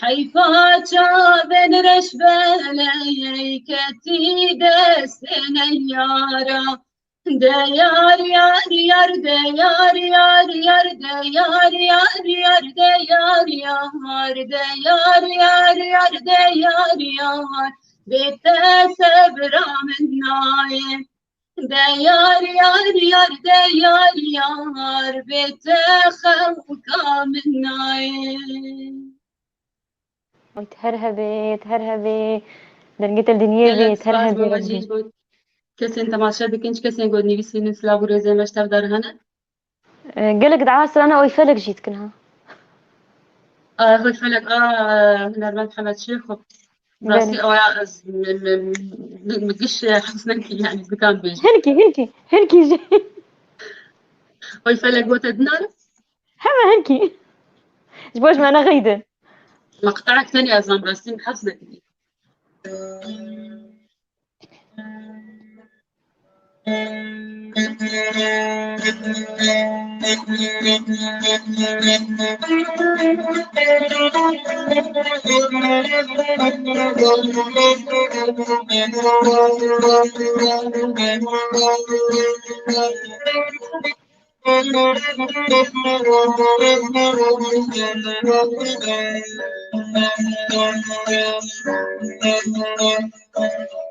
Heyfa çavên reş belê, yey ketî destê neyara. De yar, yar, yar, de yar, yar, yar, de yar, yar, yar, de yar, yar, de yar, yar, yar, de yar, yar, bê te sebra min nayê. De yar, yar, yar, de yar, yar, bê te xewka min nayê. Oy, her hebê, her hebê. Dengê te li dinyê bê, Gelek her spas hebê, bo we Rebbî. Jî, bo kesên temaşe dikin, çi kesên ku nivîsînin, silav û rêzên me ji tev de re hene? E, gelek dua strana Oy Felek jî dikin ha. A, Oy Felek, a, hunermend Hemed Şêxo. Belê. Rastî, aya ez, mi, mi, mi, mi giş, e, hez nekir, yani, dikan bêjim. Hinkî, hinkî, hinkî jî. Oy Felek gote dinare? Heme hinkî. Ji bo ji me nexeyde. Meqte'ek tenê ez am rastî hez nekirî.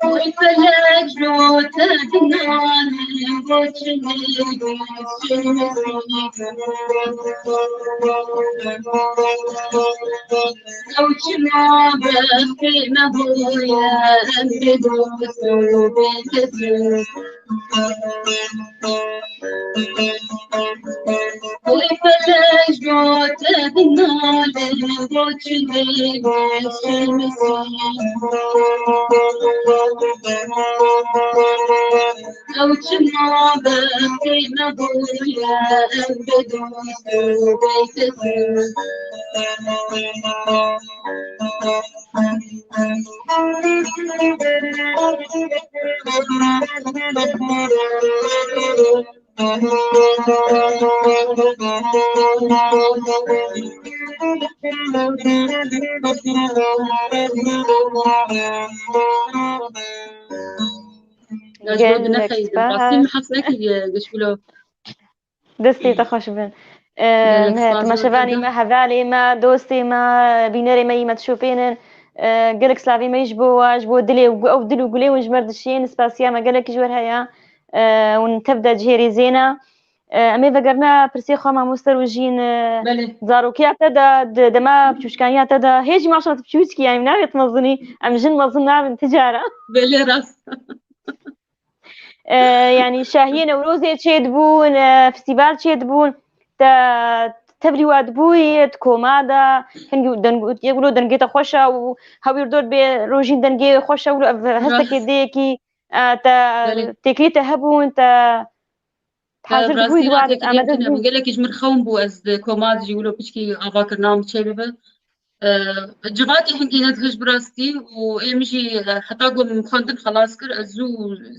Oy felek, ji bo te dinane, bo çi nêdî şêrî. Ew çima bextê me bûye, em bê dost û bê kesî. Oy felek, ji bo te dinalê, bo çi nêdî şêrî. Ew çima bextê me bûye, em bê dost û bê kesî. Gelek spas. Destê te xweş bin. Gelek spas. Temaşevanê me, hevalê me, dostê me, bînerê me yî me dişopênin. Gelek slavê me yî ji bo we, ji bo dilê û gu-, ew dil û gulê hûn ji me re dişiyên, spasiya me gelekî ji we re heye. Hûn tev de cihêrê zêne. Em ê vegerina pirsê xwe, mamoste Rojîn, zarokiya te de, di dema piçûçkaniya te de, hê jî maşallah tu piçûçkî, yanî navê tu mezinî, em jin mezin nabin ti cara. Belê, rast. E, yanî şahiyê Newrozê çêdibûn, e, festîval çêdibûn. Te tevlî we dibûyî, di koma de, hingî deng-, yek wilo dengê te xweş e û hewîrdor bê Rojîn dengê xweş e, wilo ev hestekê dê yekî, e, te têkilî te hebûn, te hazir dibûyî di wan amadê bû. Gelekî ji min xewn bû, ez di koma de jî wilo piçkî ava kirina min çê bibe. E, civakê hingî nedihişt bi rastî û ê min jî, e, heta ku min xwendin xelas kir, ez zû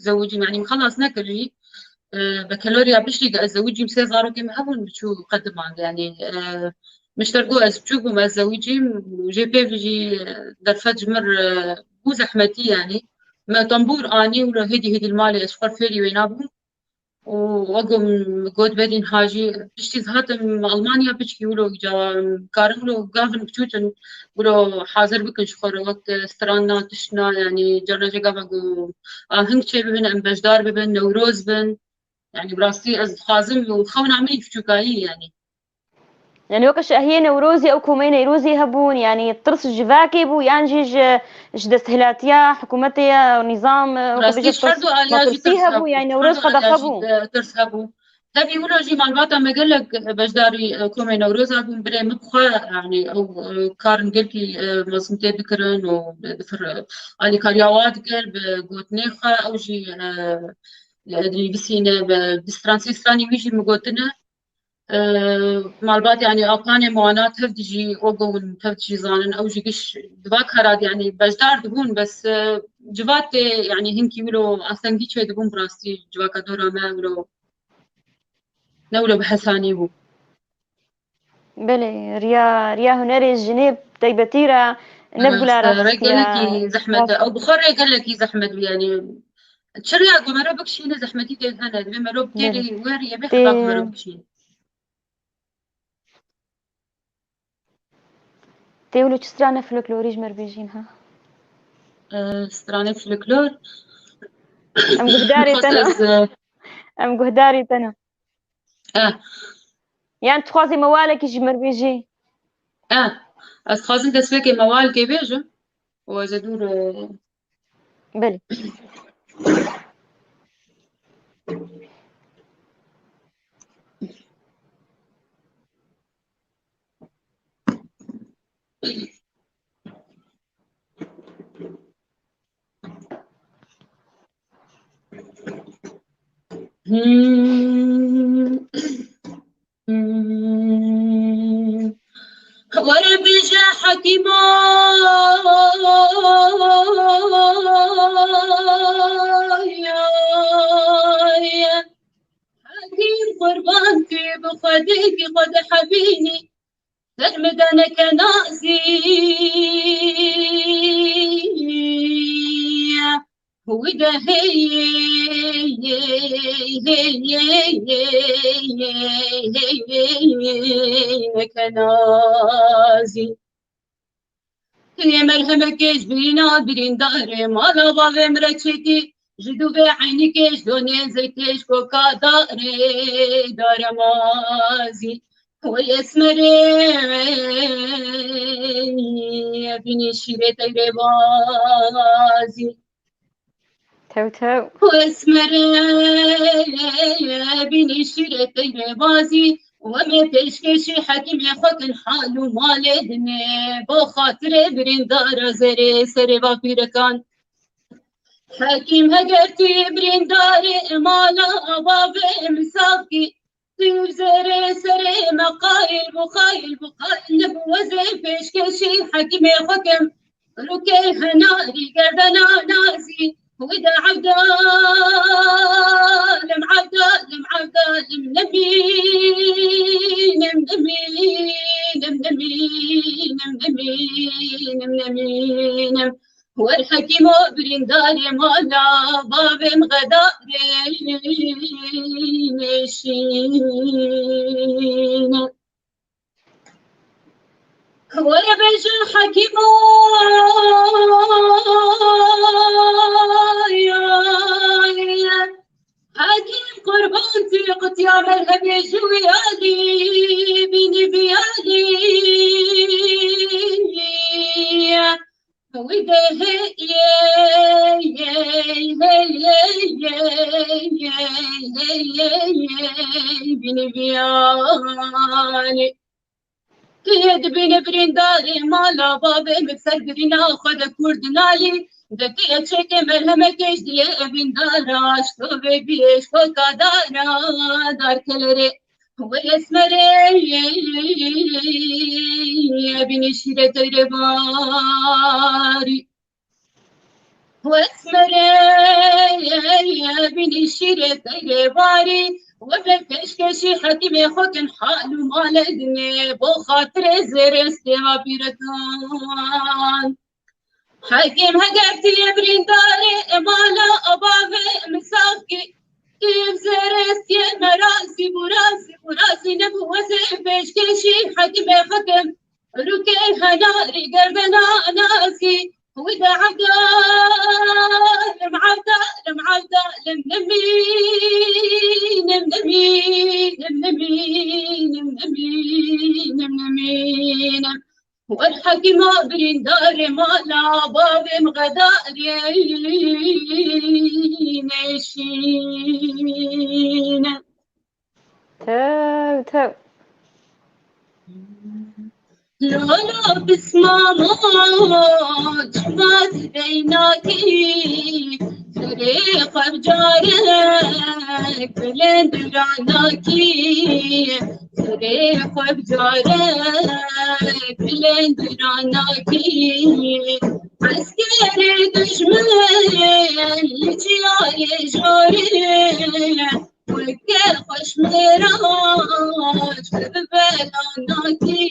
zewicîm, yanî min xelas nekir jî. E, bekeloriya piştî ku ez zewicîm, sê zarokê min hebûn, min çû qediman, yanî, e, min ji te re got ez biçûk bûm, ez zewicîm û jê pê jî, e, derfet ji min re bû zehmetî, yanî. Me tembûr anî û hêdî hêdî li malê ez ji xwe re fêrî wêna bûm. Û wek min got berî niha jî piştî ez hatim Almanya, piçkî wilo îca karin wilo gavin biçûtin wilo hazir bikin ji xwe re wek strana tiştna, yanî carna jê gava ku aheng çê bibin, em beşdar bibin, Newroz bin. Yanî bi rastî ez dixwazim û xewna min jî biçûkayî, yanî. Yanî weke şahiyê Newrozê ew komeyê Newrozê hebûn, yanî tirs ji civakê bû yan jî ji, ji desthilatiya hikûmetê ya nîzam, e, weke bêje tirs, metirsî hebû, yanî Newroz qedexe bû. Tirs hebû. Tevî wilo jî malbata me gelek beşdarî, e, komê Newroza bûn, birê min bi xwe, yanî ew, e, karin gelkî, e, mezin tê dikirin û bi, bi fir-, alîkariya wa dikir, bi gotinê xwe, ew jî, e, e, dinivîsîne, bi, bi stran, sê stranî wî jî min gotine. E, malbat, yanî, apanê me wana tev dijî, o go hûn tev dijî zanin, ew jî giş di va kara de, yanî, beşdar dibûn, bes, e, civatê, yanî, hinkî wilo astengî çê dibûn, bi rastî civaka dora me wilo, ne wilo bi hesanî bû. Belê, riya, riya hunerê jinê bi taybetî re ne bi gula re gelekî zehmet e. Ew bi xwe re gelekî zehmet bû, yanî, çi riya ku mero bikişîne zehmetî tê hene, divê mero bi têrê weriyê bê heta ku mero bikişîne. Tê wilo çi strane folklorî ji me re bêjîn, ha? E, stranê folklor. Em guhdarê te ne. Em guhdarê te ne. E. Yan tu dixwazî mewalekî ji me re bêjî? E. Ez dixwazim destpêkê mewalkê bêjim. Û ez ê dûr, e, Belê. Hmm. Hmm. Were bêje hekîma, hekîm qurban kî bi Xwedê kî xwe dihebînî, ser min de neke nazî. Wî de hey, hey, hey, neke nazî. Yê merhemekê ji bîna birîndarê mala bavê min re çêkî, ji dûvê eynikê, ji donê zeytê, ji koka darê, daremazî. Wey esmerê, bînî şîrê teyrê bazî. Tew tew. Wey esmerê, bînî şîrê teyrê bazî. Wemê pêşkêşî hekîmê xwe kin hal û malê dinê. Bo xatirê birîndara zerê serê va pîrekan. Hekîm heger tu yê birîndarê mala bavê min sax kî. Tîv zerê serê me qayil bû, qayil bû, qayil nebû. Ez ê pêşkêşî hekîmê xwe kim. Rûkê henarî gerdena nazî. Wî de evdalim, evdalim, evdalim. Nemînim, nemînim, nemînim, nemînim, nemînim. Wer hekîmo birîndarê mala bavê min xedarê nêşîne. Were bêje hekîmo, hekîm qurban tî qutiya merhemê ji wî alî, bînî vî alî. Wî de hey, hey, hey, bînî vî alî. Tu yê dibîne birîndarê mala bavê min, ser birîna xwe de kurdinalî. De tu yê çêkê merhemekê ji dilê evîndara, ji tovê biyê, ji koka dara, darkelerê. Wê esmerê, bînî şîre teyre barî. Wesmerê, bînî şîrê teyre barî, we be pêşkêşî hekîmê xwe kin, hal û malê dinê, bo xatirê zêrê stêva pîrekan. Hekîm heger tu yê birîndarê mala bavê min sax kî, tu yê bi zêrê stiyê me razî bû, razî bû, razî nebû, ez ê pêşkêşî hekîmê xwe kim. Rûkê henarî gerdena nazî, wî de evdalim, evdalim, evdalim. Nemînim, nemînim, nemînim, nemînim, nemînim. Wer hekîma birîndarê mala bavê min xedarê nêşîne. Tew, tew. Lolo pismamo, çima tu deynakî? Serê xwe bi carek bilind ranakî. Serê xwe bi carek bilind ranakî. Eskerê dijmin li çiyayê jorê. Weke xweş mêraj bi belanakî,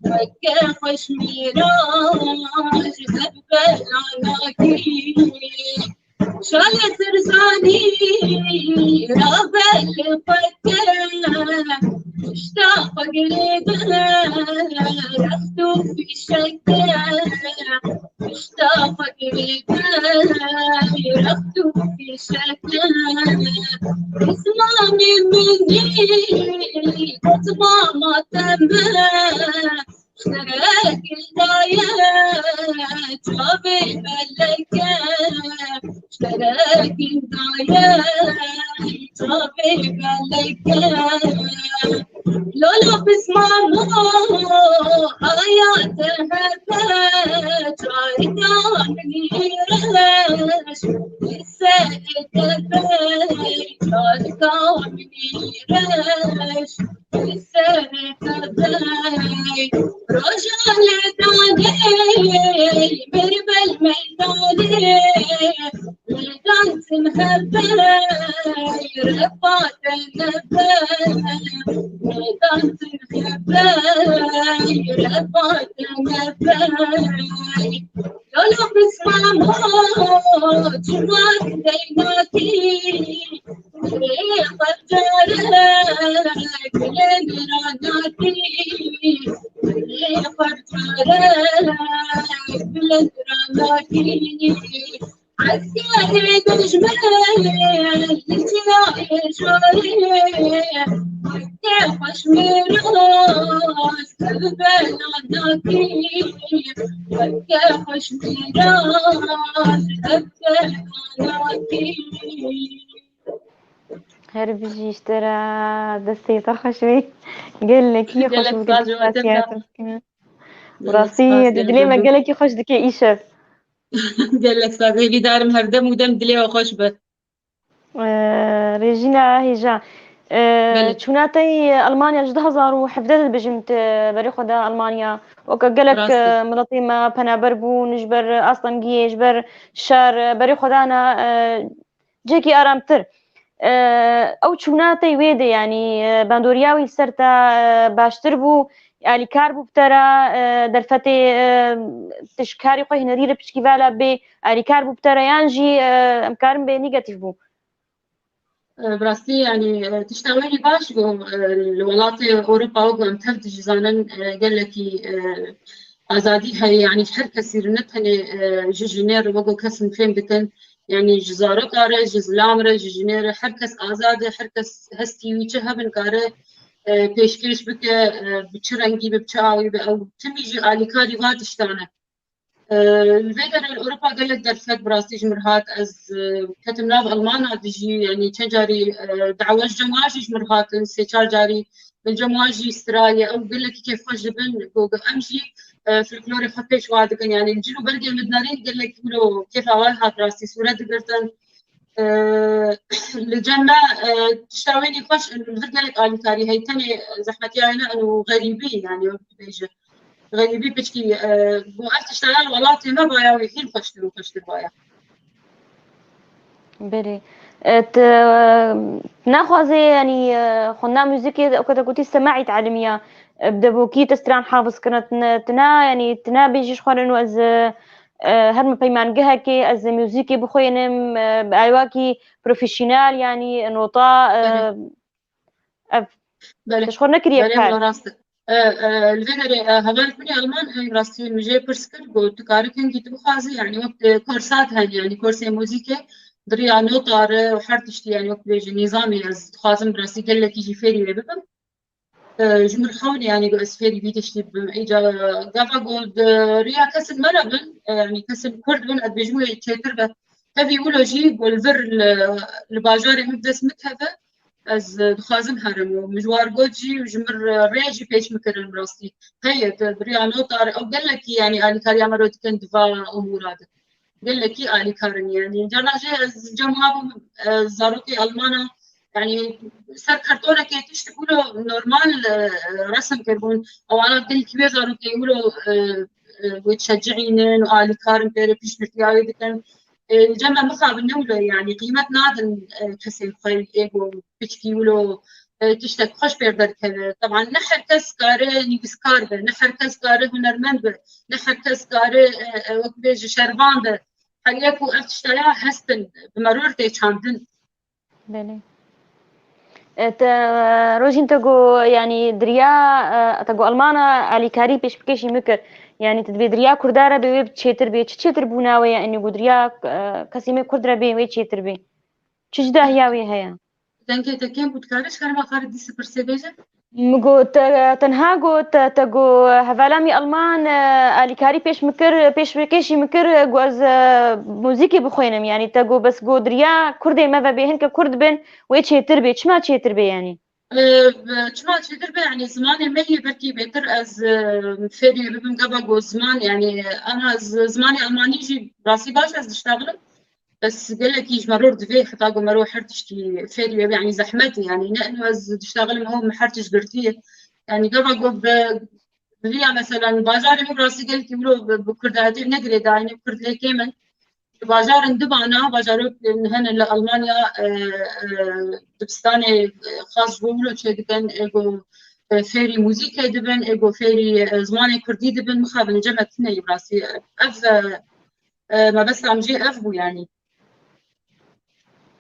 weke xweş mêraj bi belanakî. Şalê Sirzanî rabe li xwe ke, pişta xwe girêdin rext û fîşeke. Pişta xwe girêdin rext û fîşeke. Pismamê min î, pismama te min. Şerekî daye çavê meleke. Şerekî daye çavê meleke. Lolo pismamo, aya te hebe, çarika min î reş, li serê te be, çarika min î reş, li serê te be. Roja lê danê, mêr bel meydanê, Lêdan tim hebe, refa te nebe. Lêdan tim hebe, refa te nebe. Lolo pismamo, çima tu deynakî? Rê xwe bi carek bilind ranakî. Rê xwe bi carek bilind ranakî. Eskerê dijmin li çiyayê jorê, weke xweş mêraj ev belanakî, weke xweş mêraj ev belanakî. Her bijî ji te re, destê te xweş bê. Gelekî xweş bû, gelek spas dikim. Bi rastî di dilê me gelekî xweş dike îşev. Gelek spas, hêvîdar im her dem û dem dilê we xweş be. Ee, Rejîna hêja. E, Belê. Çûna te yê Almanya ji du hezar û hevdeh dibêjim te berê xwe da Almanya. Weke gelek, Rast e, e. Miletê me penaber bûn ji ber astengiyê, ji ber şer, e, berê xwe dana, e, cihekî aramtir. E, ew çûna te wê de, yanî, e, bandoriya wî ser te, e, baştir bû, alîkar bû bi te re, e, derfetê, e, tu ji karê xwe hunerî re piçkî vala bê, alîkar bû bi te re, yan jî, e, em karin bê negatîf bû? E, bi rastî, yanî, e, tişta wê jî baş bû, e, li welatê Ewropa wek em tev dizanin, e, gelekî, e, azadî heye, yanî her kesî re, ne tenê, e, ji jinê re, wek kesin fêm dikin, yanî ji zaroka re, ji zilam re, ji jinê re, her kes azad e, her kes hestî wî çi hebin kare, e, pêşkêş bike, e, bi çi rengî be, bi çi awî be, ew timî jî alîkarî va tiştan e. E, li vê derê li Ewropa gelek derfet bi rastî ji min re hat. Ez, e, ketim nav Almana dijî, yanî çend carî, e, dawa ji cem wan jî ji min re hatin, sê çar carî min cem wan jî straliye. Ew gelekî kêfxweş dibin, ku em jî, e, folklorê xwe pêş wa dikin. Yanî cil û bergê min dinerîn gelek wilo kêfa wan hat rastî sûret digirtin. E, li cem me, e, tişta wê jî xweş, li vir gelek alîkarî heye, tenê zehmetiya wê ne, û xerîbî, yanî wek dibêje. Xerîbî piçkî, e, ku ev tişta ya li welatê me baya wê hîn xweştir û xweştir baya. Belê. E, tu, e, naxwazê, yanî, e, xwendina muzîkê, weke te gotî semaî teelimiya, e, bi devokî tu stran hafiz kirine, tu ne, tu ne, yanî, tu nabêjî ji xwe re û ez, e, e, her min peymangehekê, ez muzîkê bixwînim, e, bi awakî profesyonel, yanî, nota, e, Belê. ev Belê. Te ji xwe nekiriye Belê, kar. Wala rast e. E, e, li vê derê, e, hevalek min ê Alman, e, rastî min jê pirs kir, got, tu karî kengî tu bixwazî, yanî wek, e, korsat hene, yanî korsê muzîkê, di riya nota re û her tiştî, yanî wek bêjî nîzamî, ez dixwazim bi rastî gelekî jî fêrî wê bibim. E, ji min re hewn e, yanî got ez fêrî vî tiştî bibim. Îca gava got, e, riya kesên me re bin, e, yanî kesên kurd bin, ez dibêjim wê çêtir be. Tevî wilo jî got li vir li, li bajarê min bi dest min keve, ez, e, dixwazim herim û min ji war got jî û ji min re rê jî pêş min kirin bi rastî. Heye, te bi riya nota re, ew gelekî, yanî alîkariya me re dikin di va umûra de. Gelekî alîkar in, yanî. Carna jî ez cem wan bûm, e, zarokê Almana, yanî ser kartonekê tişt wilo normal, e, resim kiribûn. Ewana dilkî wê zarokê wilo, e, e, wê dişecihînin û alîkar in pê re piştgirtiya wê dikin. E, cem me mixabin ne wilo, yanî qîmet nadin, e, kesên xwe ê ku piçkî wilo, e, tiştek xweş pêr derkeve. Teban ne her kes kare nivîskar be, ne her kes kare hunermend be, ne her kes kare, e, e, wek bêje şervan be. Her yek û ev tiştaya hestin, bi meror tê çandin. Belê. E, te, Rojîn, te got, yanî, diriya, e, te got Almana alîkarî pêşkêşî min kir. Yanî, tu dibê diriya Kurda re bê wê çêtir bê. Çi çêtir bûna wê ye, yanî, ku diriya, e, kesê me Kurd re bê wê çêtir bê? Çi cudahiya wê heye? Dengê te kêm bû, dikarî ji xerma xwe re dî pirsê bêje? Min got, te, tenha got, te, te got, hevala min Alman, e, alîkarî pêş min kir, pêşkêşî min kir, got ez, e, muzîkê bixwînim. Yanî te got, bes got diriya Kurdê me ve bê, hinke Kurd bin, wê çêtir bê. Çima çêtir bê yanî? E, çima çêtir bê? Yanî zimanê me yê belkî bêtir ez, e, fêrî bibim, gava got ziman, yanî ana z-, zimanê Almanî jî rastî baş ez diştaxilim. Bes gelekî ji meror divê, heta ku merov her tiştî fêrî wê, yanî zehmet e, yanî ne eno ez diştaxilim, ew min her tişt girtiye. Yanî gava ku bi, bi vîya mesela bajarê min rastî gelekî wilo bi, bi kurdatiyê ne girêdayî ne, kurd lê kêm in. Li bajarin dibana, bajarok hene li Almanya, e, e, dibistanê, e, xas ji bo wilo çêdikin, ê ku, e, fêrî muzîkê dibin, ê ku fêrî, e, zimanê kurdî dibin, mixabin cem me tune yî rastî. Ev, e, e, mebesta min jê ev bû, yanî.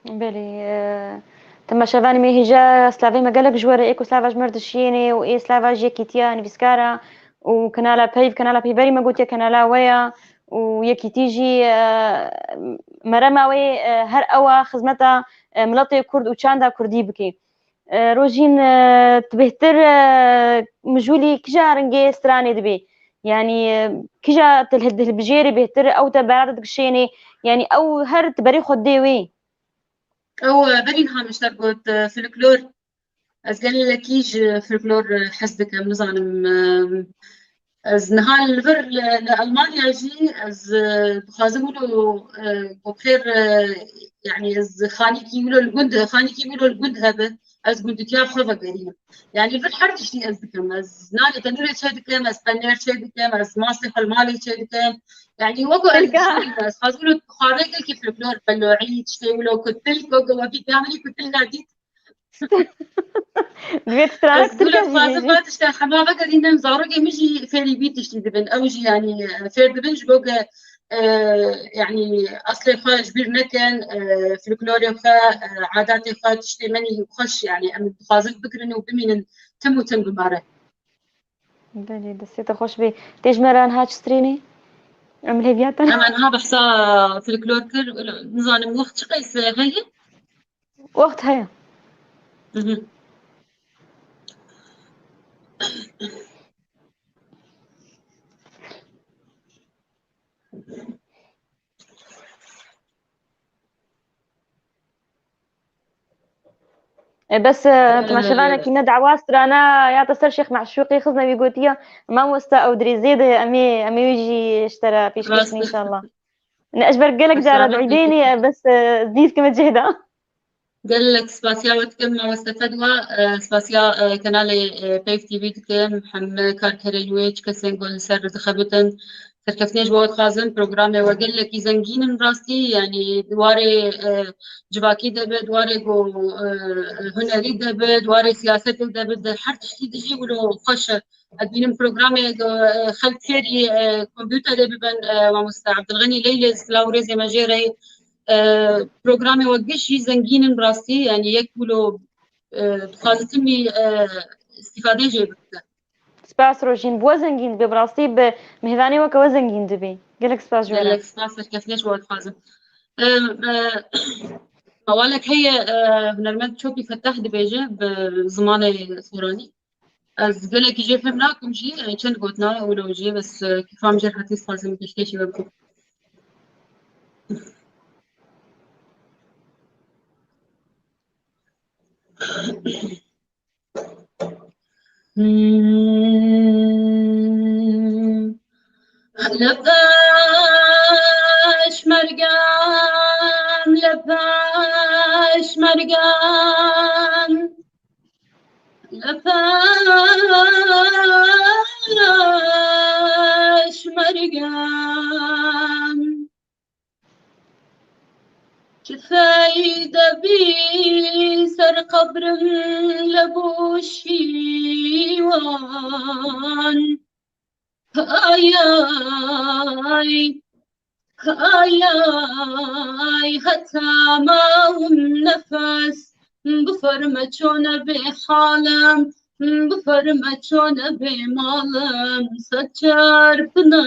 Belê, e, temaşevanê me hêja, slavê me gelek ji we re, ê ku slava ji me re dişiyêne û ê slava ji yekîtiya nivîskara û kanala Peyv, kanala Peyverî me gotiye kanala we ya û yekîtî jî, e, merema wê, e, her ewa xizmeta, e, miletê Kurd û çanda Kurdî bike. E, Rojîn, e, tu bêhtir, e, mijûlî kija rengê stranê dibê? Yanî, e, kija tu hilbijêrî bêhtir, ew te berate dikişênê? Yanî ew her tu berê xwe didê wê? Ew, e, berî niha min ji te got, e, folklor. Ez gelekî ji folklor, e, hez dikim, nizanim, e, Ez niha li vir li, li Almanya jî ez, e, dixwazim wilo, e, ku xêr, e, yanî ez xanîkî wilo li gund, xanîkî wilo li gund hebe. Ez gundîtiya xwe vegerînim. Yanî vir her tiştî ez dikim. Ez nanê tenûrê çê dikim, ez qenêr çê dikim, ez mastê xwe li malê çê dikim. Yanî weko ez Tirka. Jî ez xwazim xwarinekekî folklor, belo'î, tiştê wilo ku til, ku ku wekî diya min ku til nedît. Divê tu strana Ez ku til gula kevcî xwazim bêjî. Va tişta hema vegerînim, zarokê min jî fêrî vî tiştî dibin. Ew jî yanî fêr dibin ji bo ku, e, yanî eslê xwe ji bîr nekin, e, folklorê xwe, e, adatê xwe, tiştê menî xweş, yanî em dixwazin bigirin û bimînin tim û tim bi me re. Belê, destê te xweş bê. Tê ji me re niha çi strînî? Em li hêviya te ne. Em niha behsa folklor kir, nizanim wext çi qeys heye? Wext heye. Mhm. E, bes, e, Ee, temaşevanekî ne dawa strana ya te ser Şêx Meşûqî xizne wî gotiye, mamoste ew dirêzê de em ê, em ê wî jî ji te re pêşkêş Rast. Kin înşallah. Ne, ji ber gelek cara Rast. Di îdê nî, e, bes, e, zî dikime cihê de. Gelek spasiya we dikim, mamoste Fedwa, e, spasiya, e, kenalê, e, Peyv T V dikim, hemî karkerên wê, çi kesên ku li ser dixebitin, serkeftinê ji bo we dixwazim. Programê we gelekî zengîn in rastî, yanî di warê, e, civakî de be, di warê ku, e, hunerî de be, di warê siyasetê de be, di her tiştî de jî wilo xweş e. Ez dibînim programê, e, xelk fêrî, e, kompûterê bibin, e, mamoste Abdulxenî Leylê, silav û rêzê me jê re ye. E, programê we giş jî zengîn in bi rastî, yanî yek wilo, e, dixwaze timî, e, îstîfadê jê bibite. Spas Rojîn, bi we zengîn dibe, bi rastî bi mêvanê weke we zengîn dibî. Gelek spas ji we re. Gelek spas, serkeftinê ji we dixwazim. E, e, mewalek heye, e, hunermend Çopî Fetah dibêje bi zimanê soranî. Ez gelekî jê fêm nakim jî, e, çend gotina wilo jî, bes, e, kêfa min jê hatî, dixwazim pêşkêşî we bikim. Hmm. Li peşmergan, li peşmergan, li peşmergan. Çi feyde bî ser qebrim li bo şîwan. Ay, ay, ay, ay, heta mawim nefes, biferme çone bê halim, biferme çone bê malim, sed çar finalim.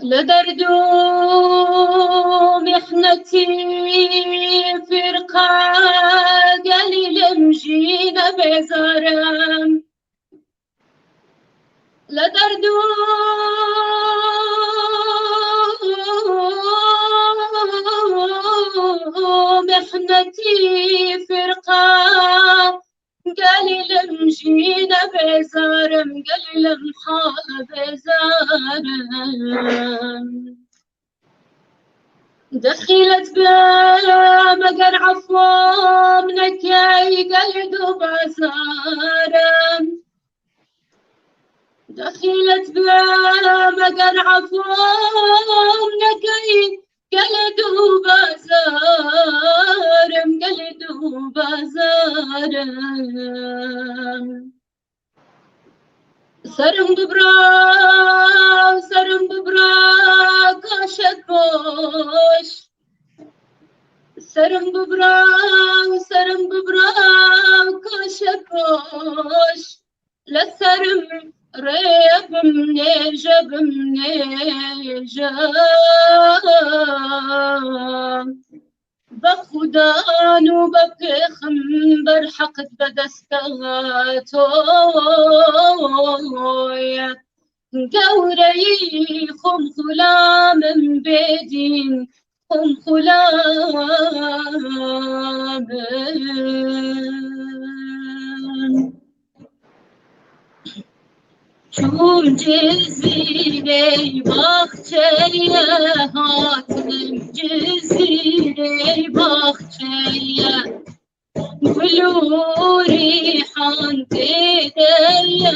Li derd û mihnetî firqa gelî lim jî nebêzar im. Li derd û mihnetî firqa gelî lim jî nebêzar im, gelî lim hal bêzar im. Dexîlet bim eger efwam nekey, gelî du bazar im. Dexîlet bim eger efwam nekey, gelî du bazar im, gelî du bazar im. Serim bibra, serim bibra, kaşet boş. Serim bibra, serim bibra, kaşet boş. Li serim rê bim nêje, bim nêje. Be Xudan û be pêxember heqet be desta to ye. Gewreyî xum xulamim bêdîn, xum xulamim. Çûm Cizîrê baxçeye, hatim Cizîrê baxçeye. Gul û rîhan tê de ye,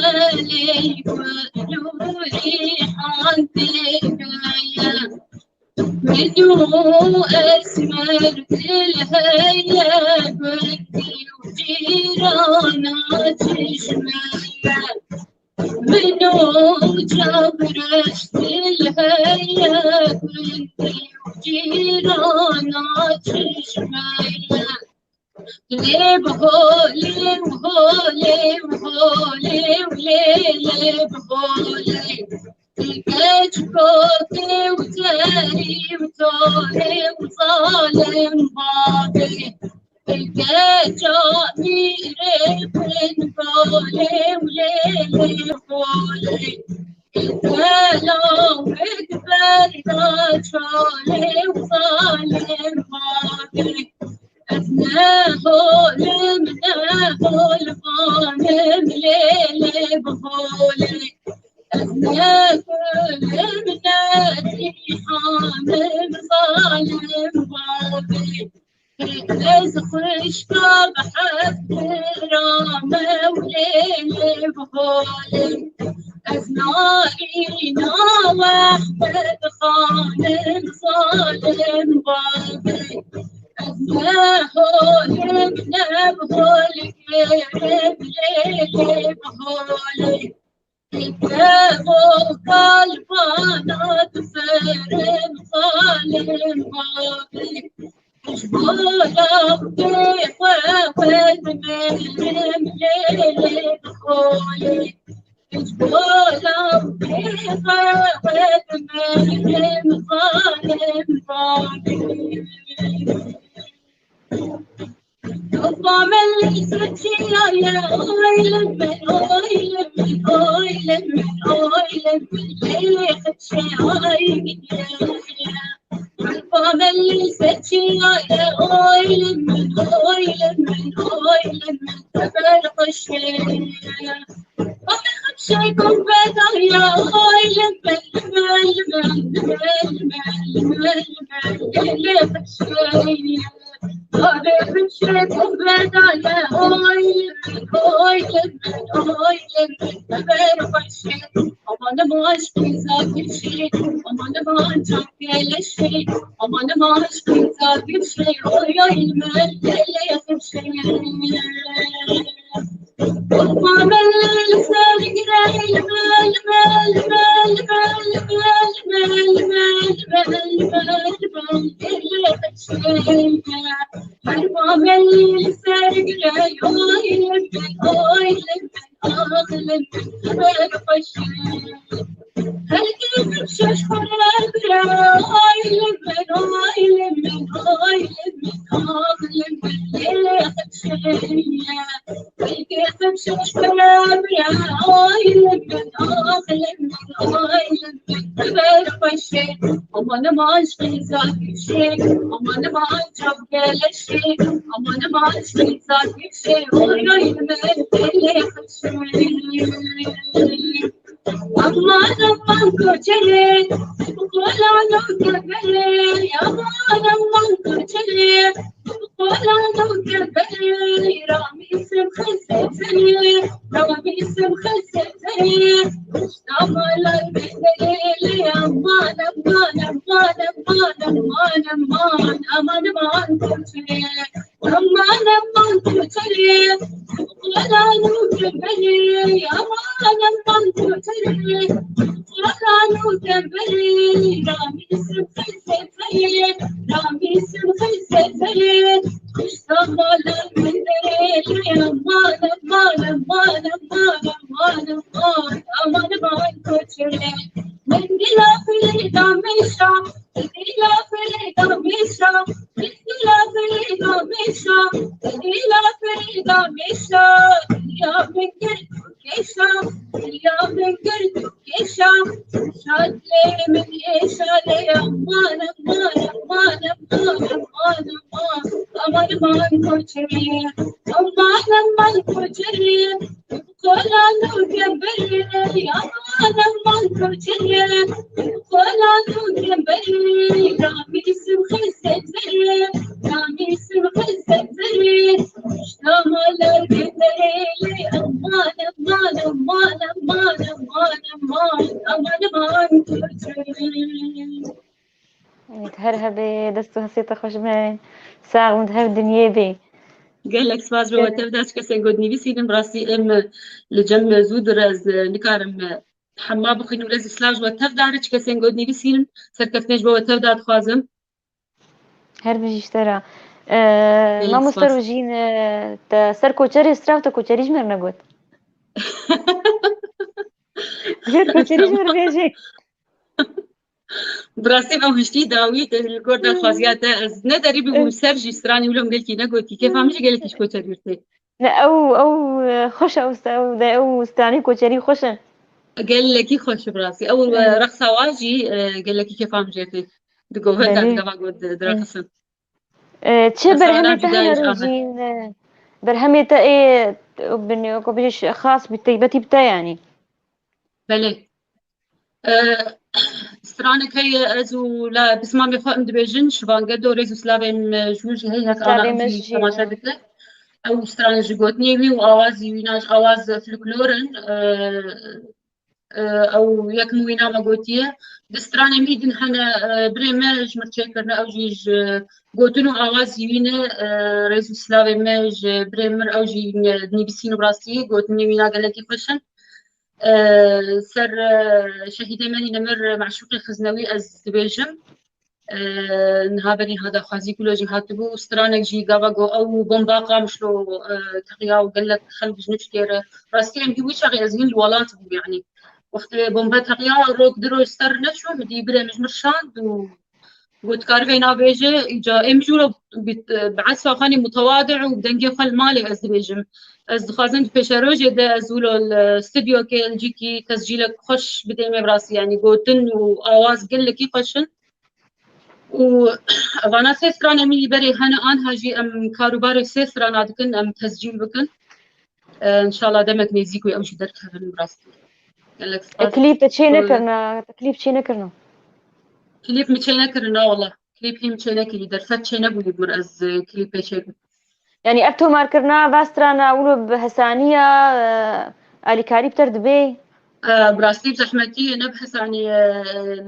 lê gul û rîhan tê de ye. Min û esmer dil heye, gundî û cîrana çişme ye. Min û çavreş dil heye, gundî û cîrana çişme ye. Lê bi holê û holê û holê û lê lê bi holê. Keç kotê û terî û torê û zalim bavê. Keça mîrê bin golê û lê lê holê. Delawek berda çolê û zalim bavê. Ez ne holim, ne holvanim, lê lê bi holê. Ez ne gulim, ne rîhanim, zalim bavê. Ez xwişka bi heft dirame û lê lê bi holê. Ez narîna Wehbet Xanim, zalim bavê. Ez ne holim, ne bi holgêrim, lê lê bi holê. Devo kalbana diferim, zalim bavê. Ji bo lawkê xwe xwe dimerim, lê lê bi holê. Ji bo lawkê xwe xwe dimerim, zalim bavê. Baba min li ser çiyaye, oy li min, oy li min, oy li min, oy li min, lê xeçe ay gidiye. Baba min li ser çiyaye, oy li min, oy li min, oy li min, teber xweşe. Baba xeçe kom bedaye, oy li min, li min, li min, lê xeçe. Bavê min şêt û bedaye, oy li min, oy li min, oy li min, teber xweşê. Aman aman aşkî zakirşê, aman aman çavkê leşê, aman aman aşkî zakirşê, oy oy li min, lê lê xweşê. Aman aman aşkî zakirşê, aman aman çavkê leşê, aman aman aşkî zakirşê, oy oy li min lê xweşê. Aman aman koçerê, kolano teberê, aman aman koçerê, kolano teberê, ramîsim xesetê, ramîsim xesetê, aman aman aman aman aman aman aman aman aman koçerê. Aman aman koçerê, kolano teberê, aman aman koçerê, kolano teberê, ramîsim xesetê, ramîsim xesetê, kuşta malan menderê, aman aman aman aman aman aman, aman aman koçerê. Mendila fili dameşa, mendila fili dameşa, mendila fili dameşa, mendila fili dameşa, ya mengir keşa, ya mengir Eşa, şadlê min eşalê, aman, aman, aman, aman, aman, aman, aman, aman, koçerê, aman, aman, koçerê, kolan û kemberê, aman, aman, koçerê, kolan û kemberê, ramîsim xizet zerê, ramîsim xizet zerê, pişta malar keterê, aman, aman, aman, aman, aman, aman, aman, aman, koçerê. Her hebê, dest û hestê te xweş be. Sax bin, hev dinyê bê. Gelek spas be, we tev da çi kesên got nivîsînin, bi rastî em li cem zû dir ez nikarim hema bixwînim, lez îslah ji we tev da re çi kesên got nivîsînin, serkeftinê ji bo we tev da dixwazim. Her bijî ji te re. Ee, Gelek mamoste spas. Rojîn, e, te ser koçerê strav, te koçerî ji me re negot. Divêt koçerî ji me re bêjê. Bi rastî ew hiştî dawî te li gor daxwaziya te. Ez ne derî bûbûm ser jî stranê wilo min gelkî negotî. Kêfa min jî gelekî ji koçerî tê. Ne, ew, ew, e, xweş e, ew st-, ew de, ew stranê koçerî xweş e. Gelekî xweş e bi rastî. Ew, e, Evet. Rexsa wa jî, e, gelekî kêfa min jê tê. Di govenda Belê. Gava got di-, direqisin. E, çi Mesela berhemê te cudayî hene ji Rojîn, e, berhemê te ê, e, bin, ku bijî xas bi teybetî bi te yanî? Belê. E, stranek heye ez û la pismamê xwe em dibêjin, Şivangedo, rêz û slavên, e, ji wir jî heye, hek ana Slavê ew me jî jî temaşe heye. Dike. Ew stran ji gotinê wî û awazî wî na ji awaz folklor in. E, e, ew yekim wîna me gotiye. Di stranê min din hene, e, birê me ji mir çêkirine, ew jî ji gotin û awazî wî ne, e, rêz û slavê me ji birê mir, ew jî ne-, nivîsîn û rastî gotinê wîna gelekî xweş in. E, ser, e, şehîdê me nemir Meşûqê Xiznewî ez dibêjim. E, niha berî ha daxwazî ku lo jî hatibû, stranek jî gava go ew bomba Qamişlo, e, teqiya û gelek xelk ji nişkê re. Rastî em dî wî çaxê ez hîn li welat bûm, yanî. Wextê bombe teqiya rok du roj ser neçû, min dî birê min ji mir şand û got, karî vê nabêje, îca êm jû re bi, bi esfa xwe nî mutewadi û bi dengê xwe li malê ez dibêjim. Ez dixwazim di pêşerojê de ez wilo li stûdyokê li cîkî tescîlek xweş bidê me bi rastî, yanî gotin û awaz gelekî xweş in. Û vana sê stranê min î berê hene, anha jî em karûbarê sê strana dikin, em tescîl bikin. E, înşallah demek nêzîk wê ew jî derkevin bi rastî. Gelek E, spas. Klîp te çê Ku nekirina, te klîp çê nekirina? Klîp min çê nekirin, na wala. Klîp hîn çê nekirî, derfet çê nebûyî mir ez, e, klîpê çê bikim. Yanî ev tomarkirina va strana wilo bi hesaniya, e, alîkarî bi te re dibê? E, bi rastî bi zehmetî ye, ne bi hesanî ye.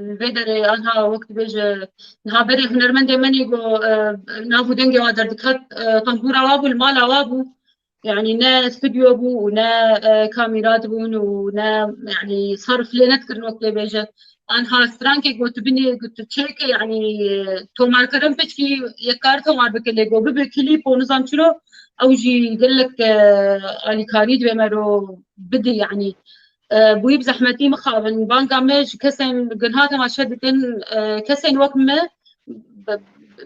Li vê derê anha wek dibêje, niha berê hunermendê me nê go, e, nav û dengê wa derdiket, e, tembûra wa bû, li mala wa bû. Yanî ne stûdyo bû û ne, e, kamîra dibûn û ne, yanî sarf lê nedikirin wek lê bêje. Anha strankê gotibinê, got çêke, yanî, e, tomarkirin piçkî yek kar tomar bike lê go bibe klîp û nizam çilo, ew jî gelek, e, alîkarî divê me ro bidî, yanî. E, bûyî bi zehmetî mixabin. Banga me ji kesên ginha temaşe dikin, e, kesên wek me bi,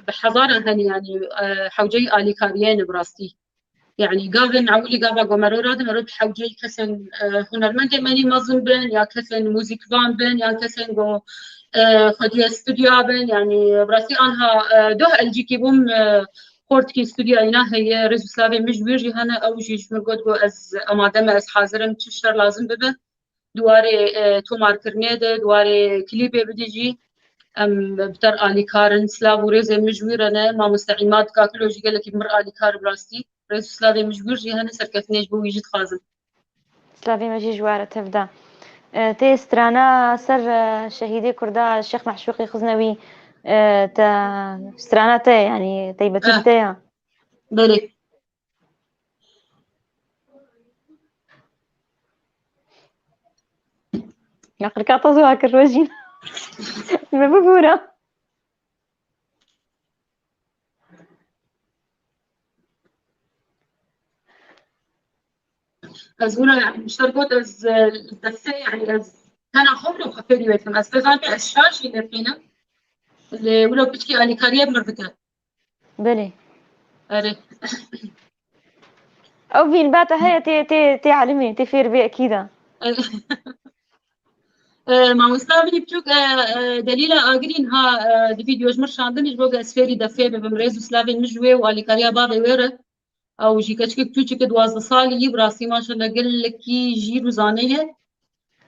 bi hezaran hene, yanî, e, hewceyî alîkariyê ne bi rastî. Yanî gavên ewilî gava go mero radin, mero bi hewceyî kesên, e, hunermendê me nî mezin bin, ya kesên muzîkvan bin, ya kesên go, e, xwediyê stûdyoya bin. Yanî bi rastî anha, e, doh elcîkî bûm, e, xortikî stûdyoya îna heye, rêz û slavê min ji wir jî hene, ew jî ji min got go ez amade me, ez hazir im, çi şer lazim bibe. Di warê, e, tomarkirinê de, di warê klîbê bidî jî em bi te re alîkar in. Silav û rêzên min ji wî re ne. Mamoste Îmad Kakilo jî gelekî bi mir alîkar bi rastî. Rêz û silavên min ji wir jî hene, serkeftinê ji bo wî jî dixwazim. Silavê me jî ji we re tev da. E, tê strana ser, e, şehîdê Kurda Şêx Meşûqê Xiznewî, e, te strana te, yanî teybetî Eh. te ya? Belê. Naqilka te ziwa kir Rojîn. Me bibûra. Ez wina, yani, ji te re got ez, e, destê, yani, ez tena xwe bû xwe fêrî wê dikim. Ez pê zanî ez şaş jî lê tînim. Lê wilo piçkî alîkariyê bi mir dike. Belê. Erê. Ew vîn bata heye tê, tê, tê elimê, tê fêr bê ekîda. Erê. E, mamosta min biçûk, e, e, Delîla Agirî niha, e, di vîdeo ji min şandin ji bo ku ez fêrî defê bibim. Rêz û silavên min ji wê û alîkariya bavê wê re. Ew jî keçikek çûçik e, duwazdeh salî yî, bi rastî maşallah gelekî jîr û zane ye.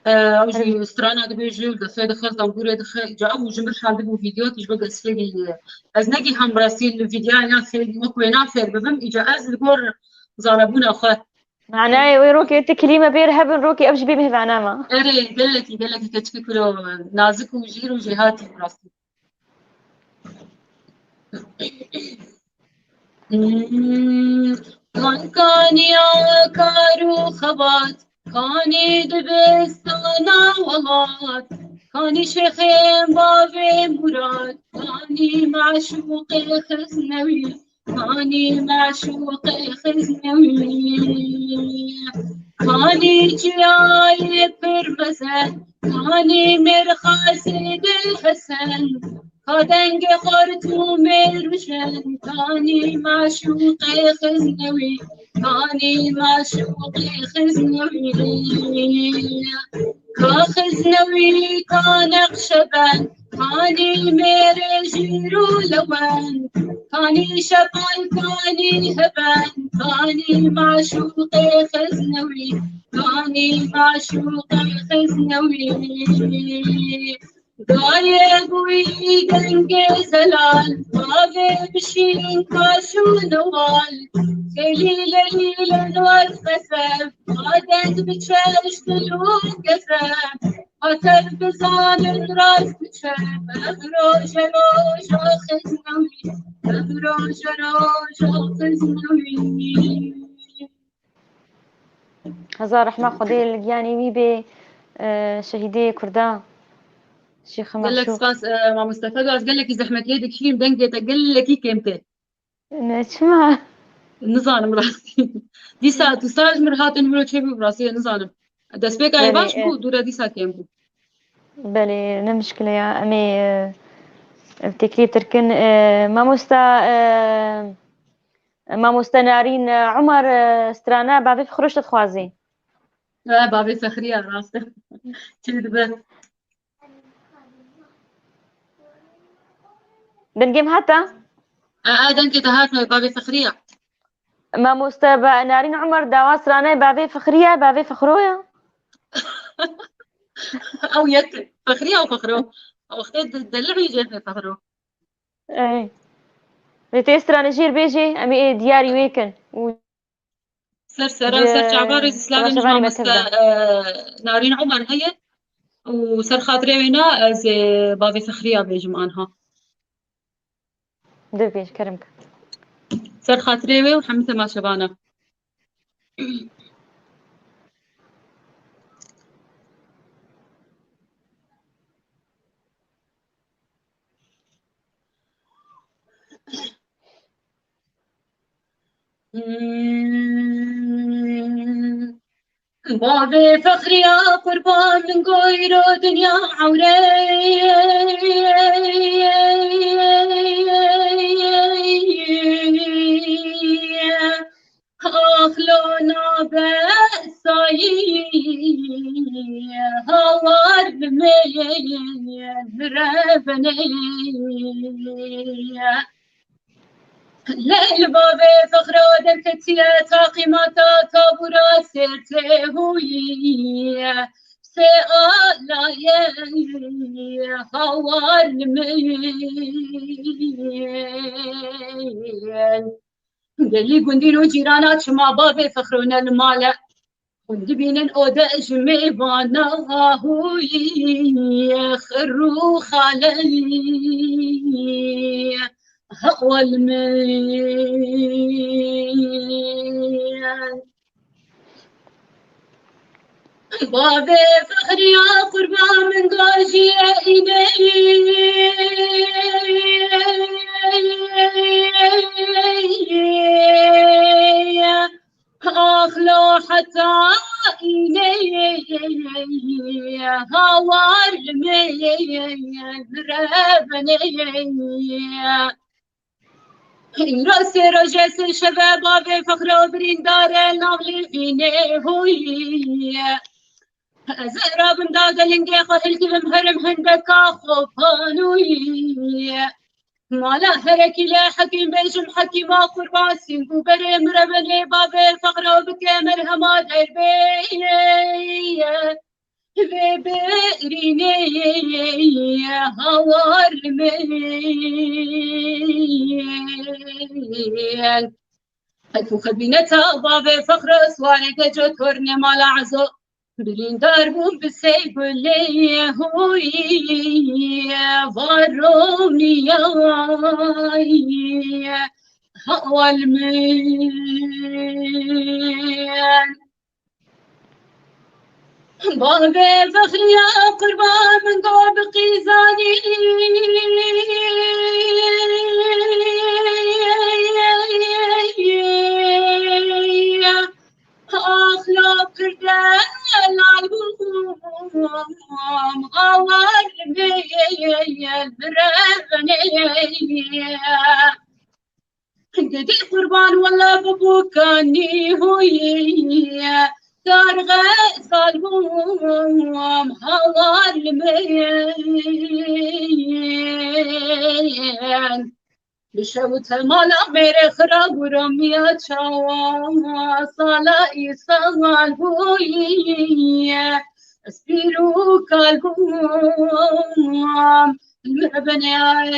E, ew jî Erê. strana dibêje û defê dixe, zambûrê dixe. Îca ew ji min şandibû vîdeo, tî ji bo ku ez fêrî, e, ez negiham bi rastî li vîdeoya fêrî, wek wêna fêr bibim. Îca ez li gor zanebûna xwe. Manayê wê rokê ti kilîme bêr hebin, rokê ev jî bê mêvana me. Erê, gelekî, gelekî keçikê kuro nazik û jîr û jêhatî bi rastî. Hmm, kan kaniya kar û xebat, kanî dibistana welat, kanî şêxên bavê Murad, kanî meşûqê Xiznewî, kanî meşûqê Xiznewî, kanî çiyayê pir mezin, kanî mêrxasê Dil Hesen, ka dengê Xartûmê rûjen, kanî meşûqê Xiznewî, kanî meşûqê Xiznewî. Ka Xiznewî, ka Neqşebend, kanî mêrê jîr û lewend, kanî şeqal, kanî hebend, kanî meşûqê Xiznewî, kanî meşûqê Xiznewî. Dayê bûyî dengê zelal, bavê bişîn kaş û newal, têlî lelî lenwar xezeb, Adeng bi çeşt û gezeb, hatev bizanin rast biçe, ev roje roja Xiznewî, ev roje roja Xiznewî. Hezar rehma Xwedê li giyanê wî bê, e, şehîdê Kurda, Şêx Gelek Meşûq. spas, e, mamoste Fedo, ez gelekî zehmetiyê dikişînim, dengê te gelekî kêm tê. Ne, çima? Nizanim rastî. Dîsa, dîsa ji min hatin, min çê bû rastî, nizanim. Destpêka yê Belê, baş e, bû, dûre dîsa kêm bû. Belê, ne mişkile ya. Em ê, e, ev têkilî tirkin. E, mamosta, e, mamoste Narîn, e, Umar, e, strana bavê Fixroş dixwazî. E, bavê Fexriya, rast e. Çi dibe? Dengê min hata? E, e, dengê te hat, bavê Fexriya. Mamoste ba-, Narîn Umar dawa stranê bavê Fexriya, bavê Fexroya? Ew yek, Fexriya û Fexro. Ew wextê di-, delihî jê Fexro. Ey. Lê tê stranê jêr bêjê, em ê diyarî wê kin. Û Ser sera, ser çava, rêz û silavên ji mamoste, e, Narîn Umar heye û ser xatirê wê na ez ê bavê Fexriya bêjim anha. Dibêj, kerem ke. Ser xatirê wê û hemî temaşevana. Hmm. Bavê Fexriya qurban min goyro dinya ewre. Ax lo nabe sayî hawar bi me mirevene. Leyl bavê Fexro derketiye taqîmata tabûra sêrtê hûyî. Sê alaye hawar nimeyên. Gelî gundîn û cîrana çima bavê Fexro ne li mal e? Hûn dibînin ode ji mêvana hûyî xir û xaleyî heqwel min. Bavê Fexriya qurban min gajî îneyî. Ax lo heta îneyê hawar li me reveneyê. Îro sê roje sê şeve bavê Fexro birîndare nav lêvînê hoyî. Ez erabim da gelingê xwe hilkivim herim hindeka xwe panûyî. Mala herekî lê hekîm bêjim hekîma qurban sîng û berê min re binê bavê fexra bike merhema derbê. Vê birînê hawar min. Heyf û xebîneta bavê fexra swarê geco tornê mala ezo. Birîndar bûm bi sey gulê hûyî, varoniya hawal min. Bavê Fexriya qurban min go bi qîzanî. Axla pir delal bûm, awar bêl birevenê. Gidî qurban wele bibû kanî huyî, dar xezal bûm hawal min. Bi şev û temala mêrê xira guramiya çawa sala îsal bûye. Ez pîr û kal bûm, min re benê ay.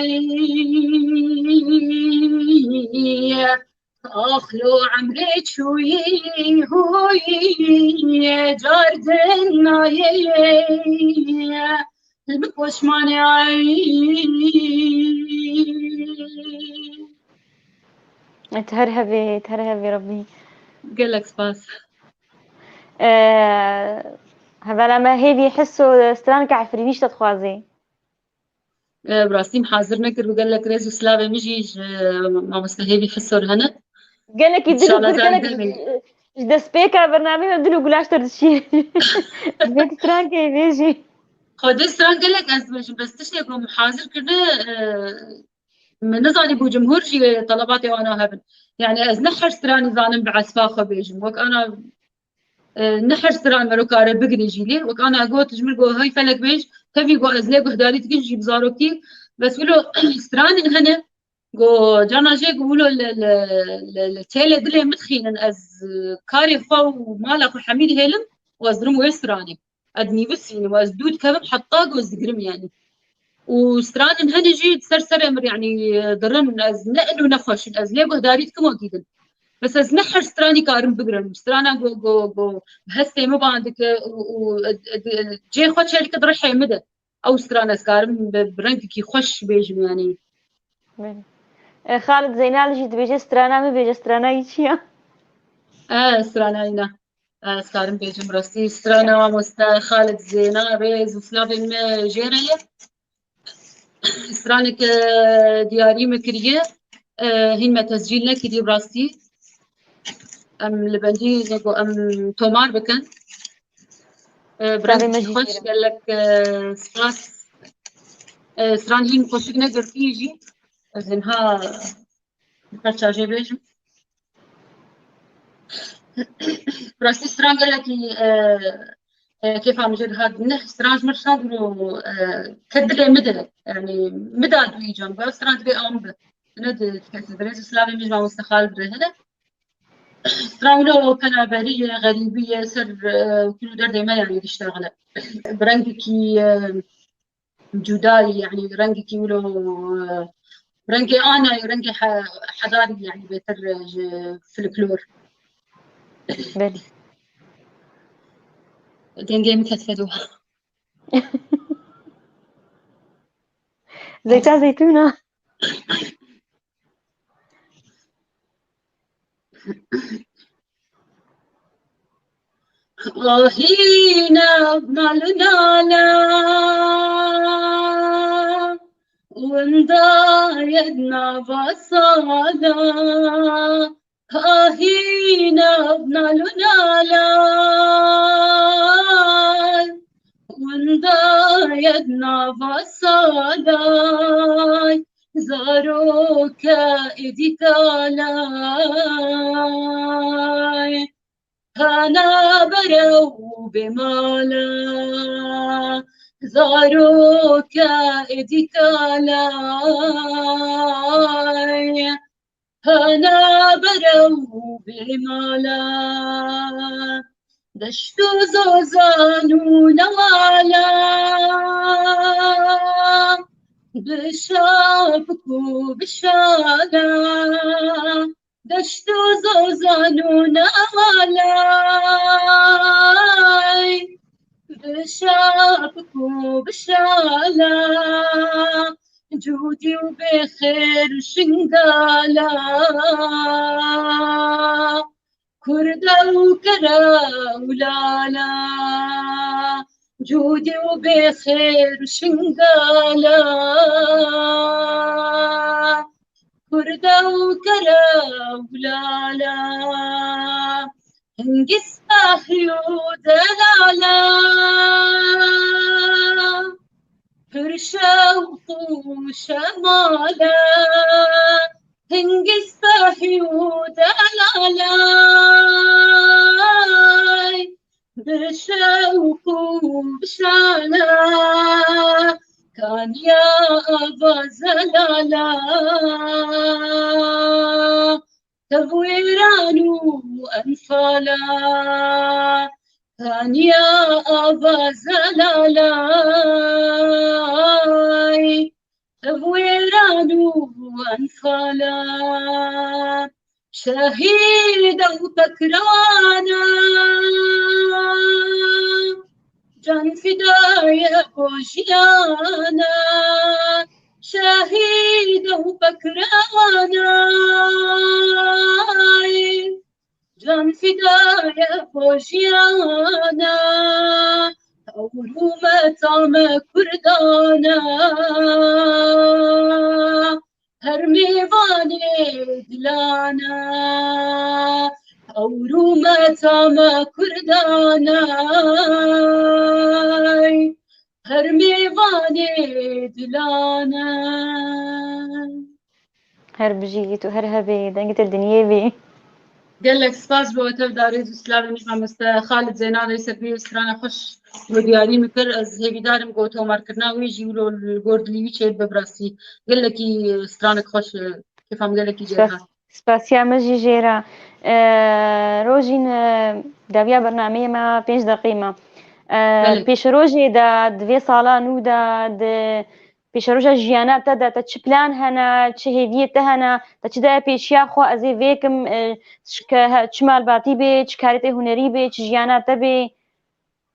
Axlo emrê çûyî huyî, car din nayê. Li min poşmanê ay. Te her hevê, te her hevê Rabbî. Gelek spas. Ee, Hevela me hêvî hiso stranka Efrînî ji te dixwazê. Ee, bi rastî min hazir nekir, bi gelek rêz û silavê min jî ji mamoste Hêvî Hiso re hene. Gelekî dil û İnşallah gur, gelek demê. Ji destpêka bernameyê me dil û gulaş te dişî. Vê strankê vê jî. Xwedê stran gelek ez dibêjim, bes tiştê ku min hazir kirine, e, min nizanî bû cumhur jî telebatê wana hebin. Yani ez ne her stranî zanim bi esfa xwe bêjim. Wek ana, e, ne her stran mero kare bigirê jî lê. Wek ana got ji min got hey felek bêj, tevî got ez lê guhdarî dikin jî bi zarokî. Bes wilo stranên hene, Go cana jê ku wilo li, li, li, li çêlê dilê min dixînin, ez, e, karê xwe û mala xwe hemî dihêlim û ez dirim wê stranê. Ez dinivîsînim û ez dû dikevim heta ku ez digirim yani. Û stranên hene jî ser serê min yani, e, dirin, ez ne elo ne xweş in, ez lê guhdarî dikim wekî din. Bes ez ne her stranî karim bigirim. Strana ku, ku, ku bi hestê min ban dike û, û, e, e, cê xwe çêdike di rihê min de. Ew stran ez karim bi, bi rengekî xweş bêjim, yanî. Belê. E, Xalid Zeynal jî dibêje, strana min bêje, strana wî çi ya? E, strana wî ne. E, ez karim bêjim rastî. Strana mamoste Xalid Zeynal, rêz û silavên me jê re ye. Stranek, e, diyarî me kiriye. E, hîn me tescîl nekiriye bi rastî. Em li bendî ne ku em tomar bikin. E, bi rengekî xweş, gelek, e, spas. E, stran hîn xweşik negirtî jî. Ez ê niha parça jê bêjim. Rastî stran gelekî, e, e, kêfa min jê dihat. Neh stran ji min şand û, e, ket dilê min de. Yani min da duyacağım. Ba stran divê am bi. Ne de ket dilê silavê min ji mamoste Xalid re hene. Stran wilo penaberî ye, xerîbî ye, ser, e, kul û derdê me yani diştexile. Bi rengekî, e, cudayî, yani rengekî wilo, e, rengê anayî, rengê he-, hedarî, yani bêtir, e, ji folklor. Belê. Dengê min ket fedû. Zeyta zeytûna. Ahîna nalnala, winda yed nava sala. Ahîna nalnala, winda yed nava sala. Zaroke êdî kalay. Hana berew bê mala, zaroka êdî kala. Hana berew bê mala, deşt û zozan û newala. Bi şapik û bi şala, deşt û zozan û newala. Bi şapik û bi şala, cûdî û bê xêr û şingala. Kurda û kere û lala, cûdî û bê xêr û şingala. Kurda û kere û lala, hingî spehî û delala. Pir şewq û şemala, hingî spehî û delala. Bi şewq û bi şala, kaniya ava zelala. Tevwêran û enfala, kaniya ava zelalay. Tevwêran û enfala, şehîd û pekirana. Can fidaye bo jiyana, şehîd û pekirana. Can fidaye bo jiyana, ewr û meta me kurdana. Her mêvanê dilana, ewr û meta me kurdana. Her mêvanê dilana. Her bijî tu, her hebê, dengê te li dinyê bî. Gelek spas bo te, darêz û silavê min mamoste Xalid Zeynal, ê ser vê strana xweş bo diyarî min kir. Ez hêvîdar im ku tomarkirina wê jî wilo li gor dilî wî çêbibe bi rastî. Gelekî stranek xweş, kêfa min gelekî jê dihat. Spasiya me jî jê re. E, Rojîn, e, dawiya bernameyê me pênc deqî me. E, Belê. Pêşerojê de di vê sala nû de, di pêşeroja jiyana te de, te çi plan hene, çi hêviyê te hene, te çi daye pêşiya xwe, ez ê vêkim, e, çi ke-, he-, çi malbatî bê, çi karê te hunerî bê, çi jiyana te bê?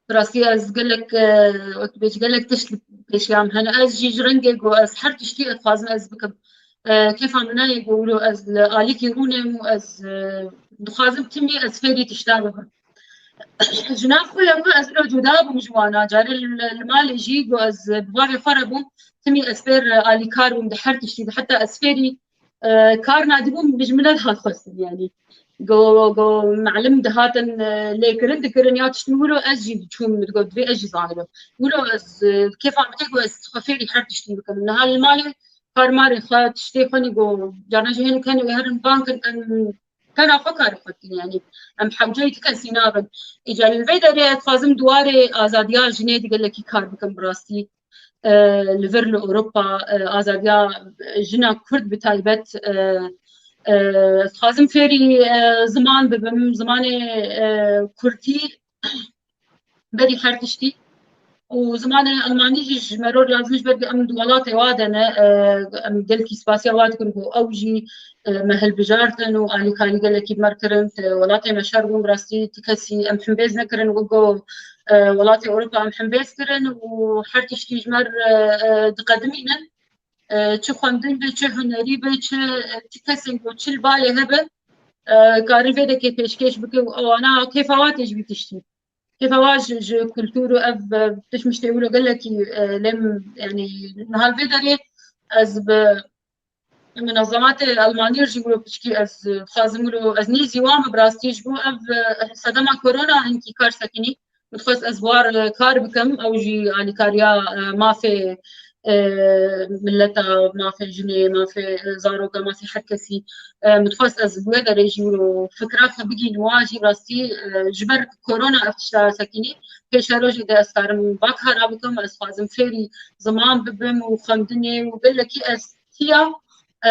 Bi rastî ez gelek, e, wek bêjî gelek tişt li pêşiya min hene. Ez jî ji rengê ku ez her tiştî ez dixwazim ez bikim. E, kêfa min nayê ku wilo ez li alîkî rûnêm û ez, e, dixwazim timî ez fêrî tişta bibim. Ji nav xwe ya ku ez wilo cuda bûm ji wana. Carê li, li malê jî ku ez bi bavê xwe re bûm, timî ez fêr, e, alîkar bûm di her tiştî de. Heta ez fêrî e, kar nadibûm, bi ji min nedihat xwestin, yanî. Go, go, melim dihatin, e, lêkirin dikirin ya tişt min wilo ez jî diçûm, min digot, divê ez jî zanibim. Wilo ez, e, kêfa min tê ku ez xwe fêrî her tiştî bikim. Niha li malê kar marê xwe, tiştê xwe nî go, carna jî hênik hene wê herin bankin, em tena xwe karê xwe dikin, yanî. Em hewceyî ti kesî nabin. Îca li vê derê ez dixwazim di warê azadiya jinê de gelekî kar bikim bi rastî. E, li vir li Ewropa, e, azadiya jina Kurd bi taybet, e, e, ez dixwazim fêrî, e, ziman bibim, zimanê, e, Kurdî berî her tiştî. Û zimanê Almanî jî ji me re lazim e, ji ber ku em di welatê wa de ne, e, em gelkî spasiya wa dikin ku ew jî, e, me hilbijartin û alîkarî gelekî bi me re kirin. Di welatê me şer bûn, bi rastî ti kesî em hembêz nekirin, wek ku, e, welatê Ewropa em hembêz kirin û her tiştî ji me re, e, e, diqedimînin. E, çi xwendin be, çi hunerî be, çi, e, çi kesên ku çi li balê hebe, e, karin vê dekê pêşkêş bike û ewana kêfa wa tê ji vî tiştî. Kêfa wa ji, ji kultur û ev, e, tişt miştê wilo gelekî, e, lêm, yanî, niha li vê derê ez bi Minezematê Almanî jî wilo piçkî ez, e, dixwazim wilo ez nêzî wan me bi rastî ji bo ev, e, sedema korona hinkî kar sekinî. Min dixwest ez war, e, kar bikim, ew jî alîkariya, e, mafê, e, mileta, mafê jinê, mafê zaroka, mafê her kesî. E, min dixwest ez bi wê derê jî wilo fikra xwe bigînim wa jî rastî, e, ji ber korona ev tişta sekînî, pêşerojê de ez karim bak hara bikim, ez xwazim fêrî ziman bibim û xwendinê û gelekî ez tiya, e,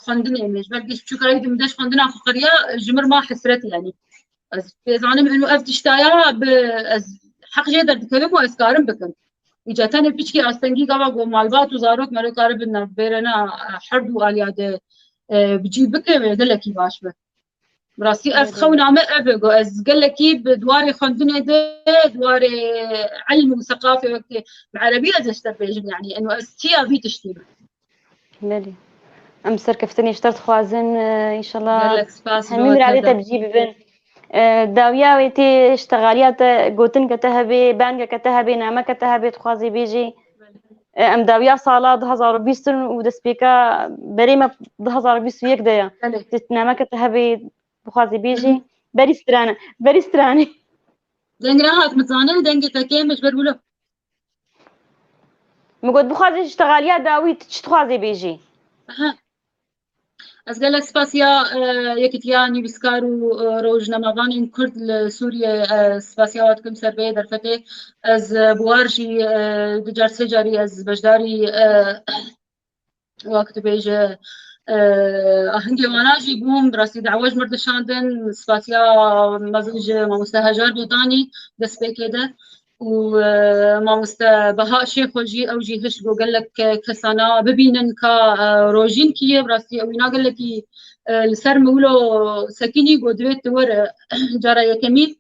xwendinê me. Ji ber gêş çûkayî di min deş xwendina xwe qiriya, ji mir ma hesret yanî. Ez pê zanim eno ev tiştaya bi ez heq jê derdikevim û ez karim bikim. Îca tenê piçkî astengî gava ku malbat û zarok merok karibin nav bêrena, e, her du aliya de, e, bi cî bike wê gelekî baş be. Bi rastî ev Belê. Xewna me ev e ku ez gelekî bi diwarê xwendinê de, diwarê ilm û seqafê wekî bi erebî ez ji te bêjim, yanî eno ez tiya vî tiştî me. Belê. Em serkeftinê ji te dixwazin, e, înşallah Gelek spas hemî bo miradê te te de. Bi cî bibin. E, dawiya wê tê, ştexaliya te, gotinke te hebe, bangeke te hebe, nameke te hebe, dixwazî bêjî. E, em dawiya sala du hazar û bîst in û destpêka berê me du hazar û bîst û yek de ye. Belê. Tê nameke te hebe, dixwazî bêjî. Hı hı. Berî strane, berî stranê. Deng nehat, min zanî dengê te kêm e ji ber wilo. Min got, bixwazî ji texaliya dawî tu çi dixwazî bêjî? Aha. Ez gelek spasiya, e, Yekîtiya Nivîskar û, e, Rojnamevanên Kurd li Sûriyê, e, spasiya we dikim ser vê derfetê. Ez, e, bi war jî, e, du car sê carî ez beşdarî, e, wek dibêje, e, ahengê wana jî bûm, bi rastî dawa ji mir dişandin, spasiya mezin ji mamoste Hejar Botanî destpêkê de û, e, mamoste Beha Şêxo jî, ew jî hişt got gelek kesana bibînin ka, e, rojîn kî ye, bi rastî ew wîna gelekî, e, li ser min wilo sekînî got divê tu were cara yekemîn,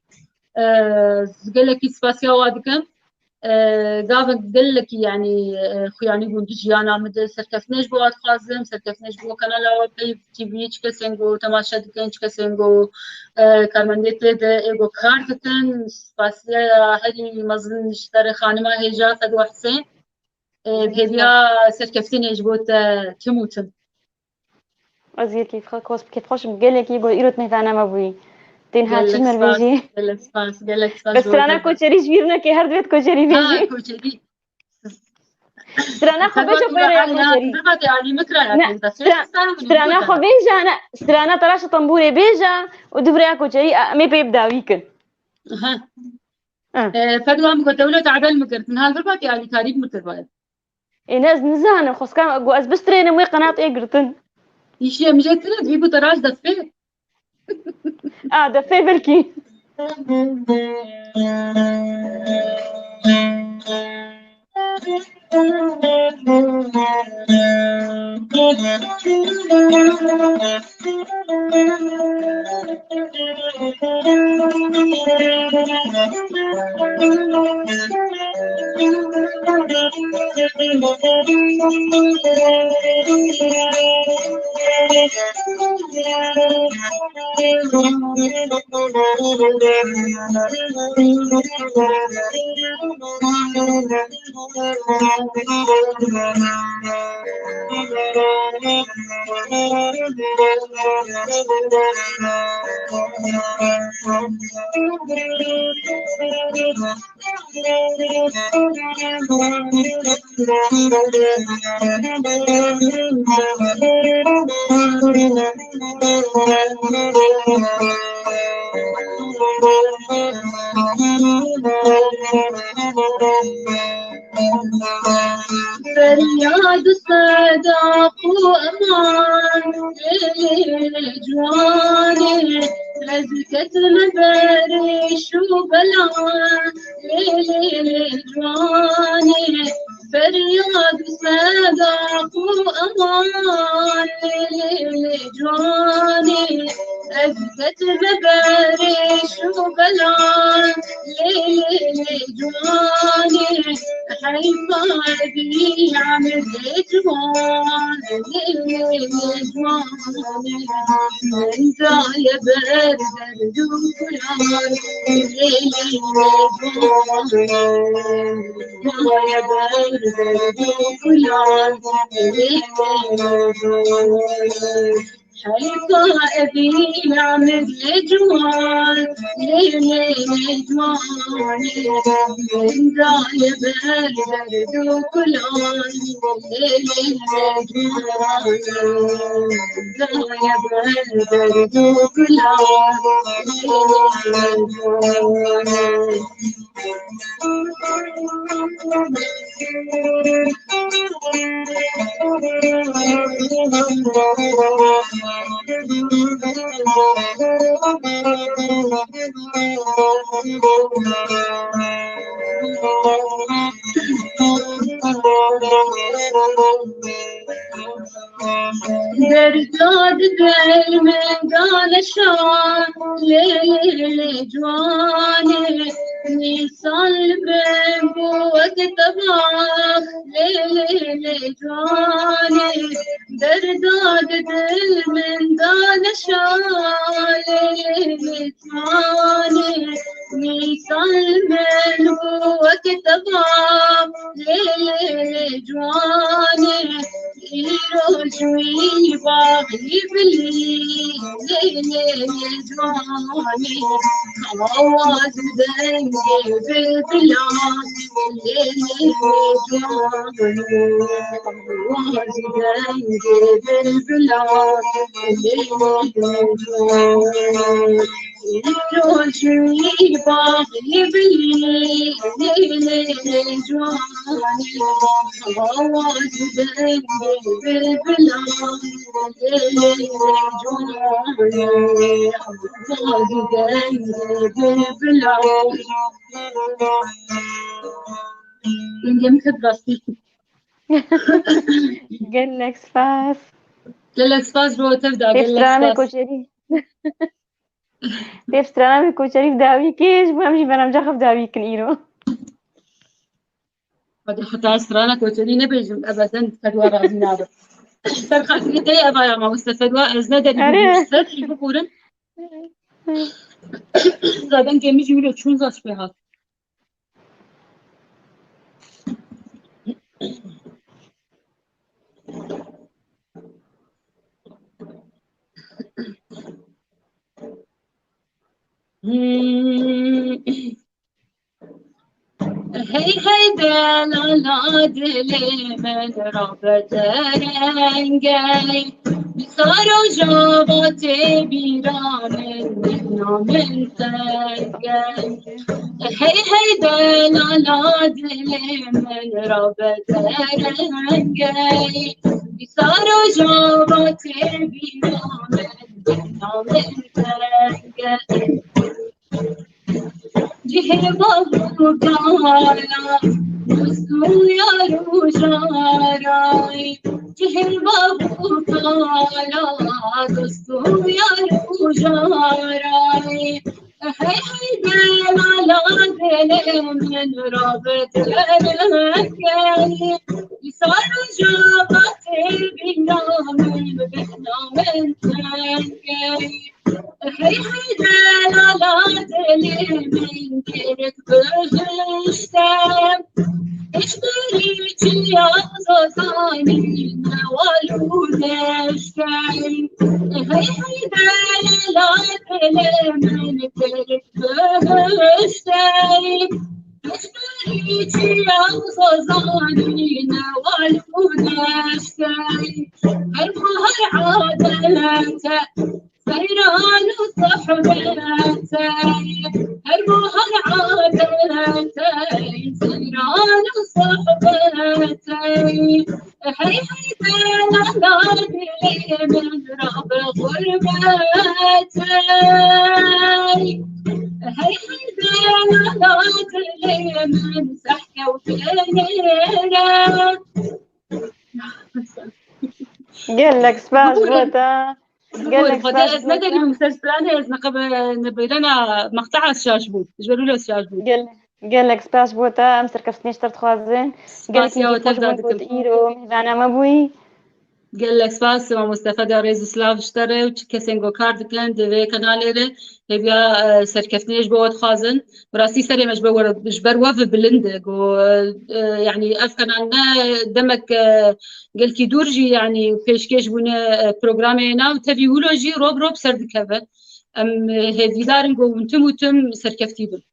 e, gelekî spasiya wa dikim. E, gavek gelekî, yanî, e, xuyanî bûn di jiyana min de. Serkeftinê ji bo we dixwazim, serkeftinê ji bo kanala we Peyv T V, çi kesên ku temaşe dikin, çi kesên ku, e, karmendê tê de ê ku kar dikin. Spasiya herî mezin ji te re xanima hêja Fedwa Husên. E, bi hêviya serkeftinê ji bo te tim û tim. Ez yekî kêfxweş, kêfxweş im gelekî ku îro tu mêvana me bûyî. Tê niha çi Gelek me spas, bêjî? Gelek spas, gelek spas. Bes strana koçerî ji bîr neke, her divê tu koçerî bêjî. Ha, koçerî. Strana xwe bêje, pê re ya koçerî. Bibatê alî min kira ya. Ne, stra-, strana xwe bêje, ne, strana teraşa tembûrê bêje û du vire ya koçerî, em ê pê bi dawî kin. Aha. Ha. E, Fedwa min got, ewle te edel min kir. Niha bibatê alîkarî min kir baye. Ê, ne, ez nizanim, xwestka got ez bistrênim wê qenat ê girtin. Îşî em jê kire, divî ku te rast destpê. A, destpê belkî. Feryad seda xwe eman, ê ciwanê, ez ketime berê şû belan, ê ciwanê, feryad seda xwe eman, ê ciwanê, ez ketime berê şû belan, ê ciwanê, heyfa bî amedê ciwan, ê ciwanê, min daye ber derd û gulan, ê ciwanê, daye ber derd û gulan, ê ciwanê. Heyfa evîna min lê ciwan, lê lê lê ciwanê, min daye ber derd û kulan, lê lê lê ciwanê, min daye ber derd û kulan, lê lê lê ciwanê. Derda didel min dane şan, lê lê lê ciwanê, nîsan li min bû wek tebaq, lê lê lê ciwanê. Derda didel min dane şan, lê lê lê ciwanê, nîsan li min bû wek tebaq, lê lê lê ciwanê. Îro ji wî baxî bilî, lê lê lê ciwanê, awaz û dengê bilbilan, lê lê lê ciwanê, awaz û dengê bilbilan, lê lê lê ciwanê. Îro ji wî baxî bilî, lê lê lê ciwanê, awaz û dengê bilbilan, lê lê lê ciwanê, awaz û dengê bilbilan. Dengê min ket rastî. Gelek spas. Gelek spas ji bo tev da, gelek spas. Pêvstrana wê koçerî. Pêvstrana wê koçerî bi dawî kê, ji bo em jî beramca xwe bi dawî kin îro. Hadi heta strana koçerî nebêjim, ebeden Fedwa razî nabe. Ser xatirê te ye eva ya mamoste Fedwa, ez ne derî bibûrim, ser jî bibûrim. Zaten kê min jî wilo çûn zaş pê hat. Hmm. Hey hey delala dilê min rabe derengey. Sar roja vatê bîra min, mehna min tengey. Hey hey delala dilê min rabe derengey. Sar roja vatê bîra min, mehna min tengey. Cihê bav û kala, dost û yar û jarayî. Cihê bav û kala, dost û yar û jarayî. Hey hey delala dilê min rabe derengey. Îsal û javatê bîna min, mehna min tengey. Hey hey delala dilê min gerek bihişte. Eşberî çiya zazanî newal û deştey. Hey hey delala dilê min gerek bihişte. Eşberî çiya zazanî newal û deştey. Her bahar adete Seyran û sohbetey, her buhar adetey, seyran û sohbetey. Hey hey delala dilê min rabe xurbetey. Hey hey delala dilê min sehkewtine re. Gelek spas bo te. Gelek spas bo te. Xwedê ez negerîbim ser stranê, ez neqebe nebêrena meqte'a şaş bû. Ji ber wilo şaş bû. Gel-, gelek spas bo te. Em serkeftinê ji te dixwazin. Gelekî xweş bû ku tu îro mêvana me bûyî. Gelek spas, mamoste Feda, rêz û silav ji te re û çi kesên ku kar dikin di vê kanalê re, hêviya, e, serkeftinê ji bo we dixwazin. Bi rastî serê me ji ber we, ji ber we ve bilind e, ku, e, e, yanî ev kanal ne demek, e, gelkî dûr jî, yanî pêşkêş bûne, e, programê na û tevî wilo jî rob rob ser dikeve. Em, e, hêvîdar in ku hûn tim û tim serkeftî bin.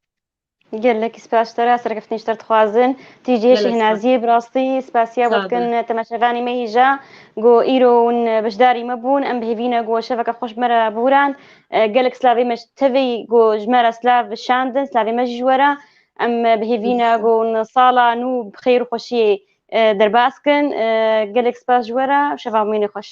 Gelekî spas ji te re, serkeftinê ji te re dixwazin. Tî jê Gelek spas. Şehnaziyê bi rastî spasiya we Sağ dikin, olun. Temaşevanê me hîja ku îro hûn beşdarî me bûn. Em bi hêvî ne ku şeveke xweş bi me re bihûrand. E, gelek silavê me ji tevî ku ji me re silav şandin, silavê me jî ji we re. Em bi hêvî ne ku hûn sala nû bi xêr û xweşiyê, e, derbas kin. E, gelek spas ji we re û şeva mînê xweş.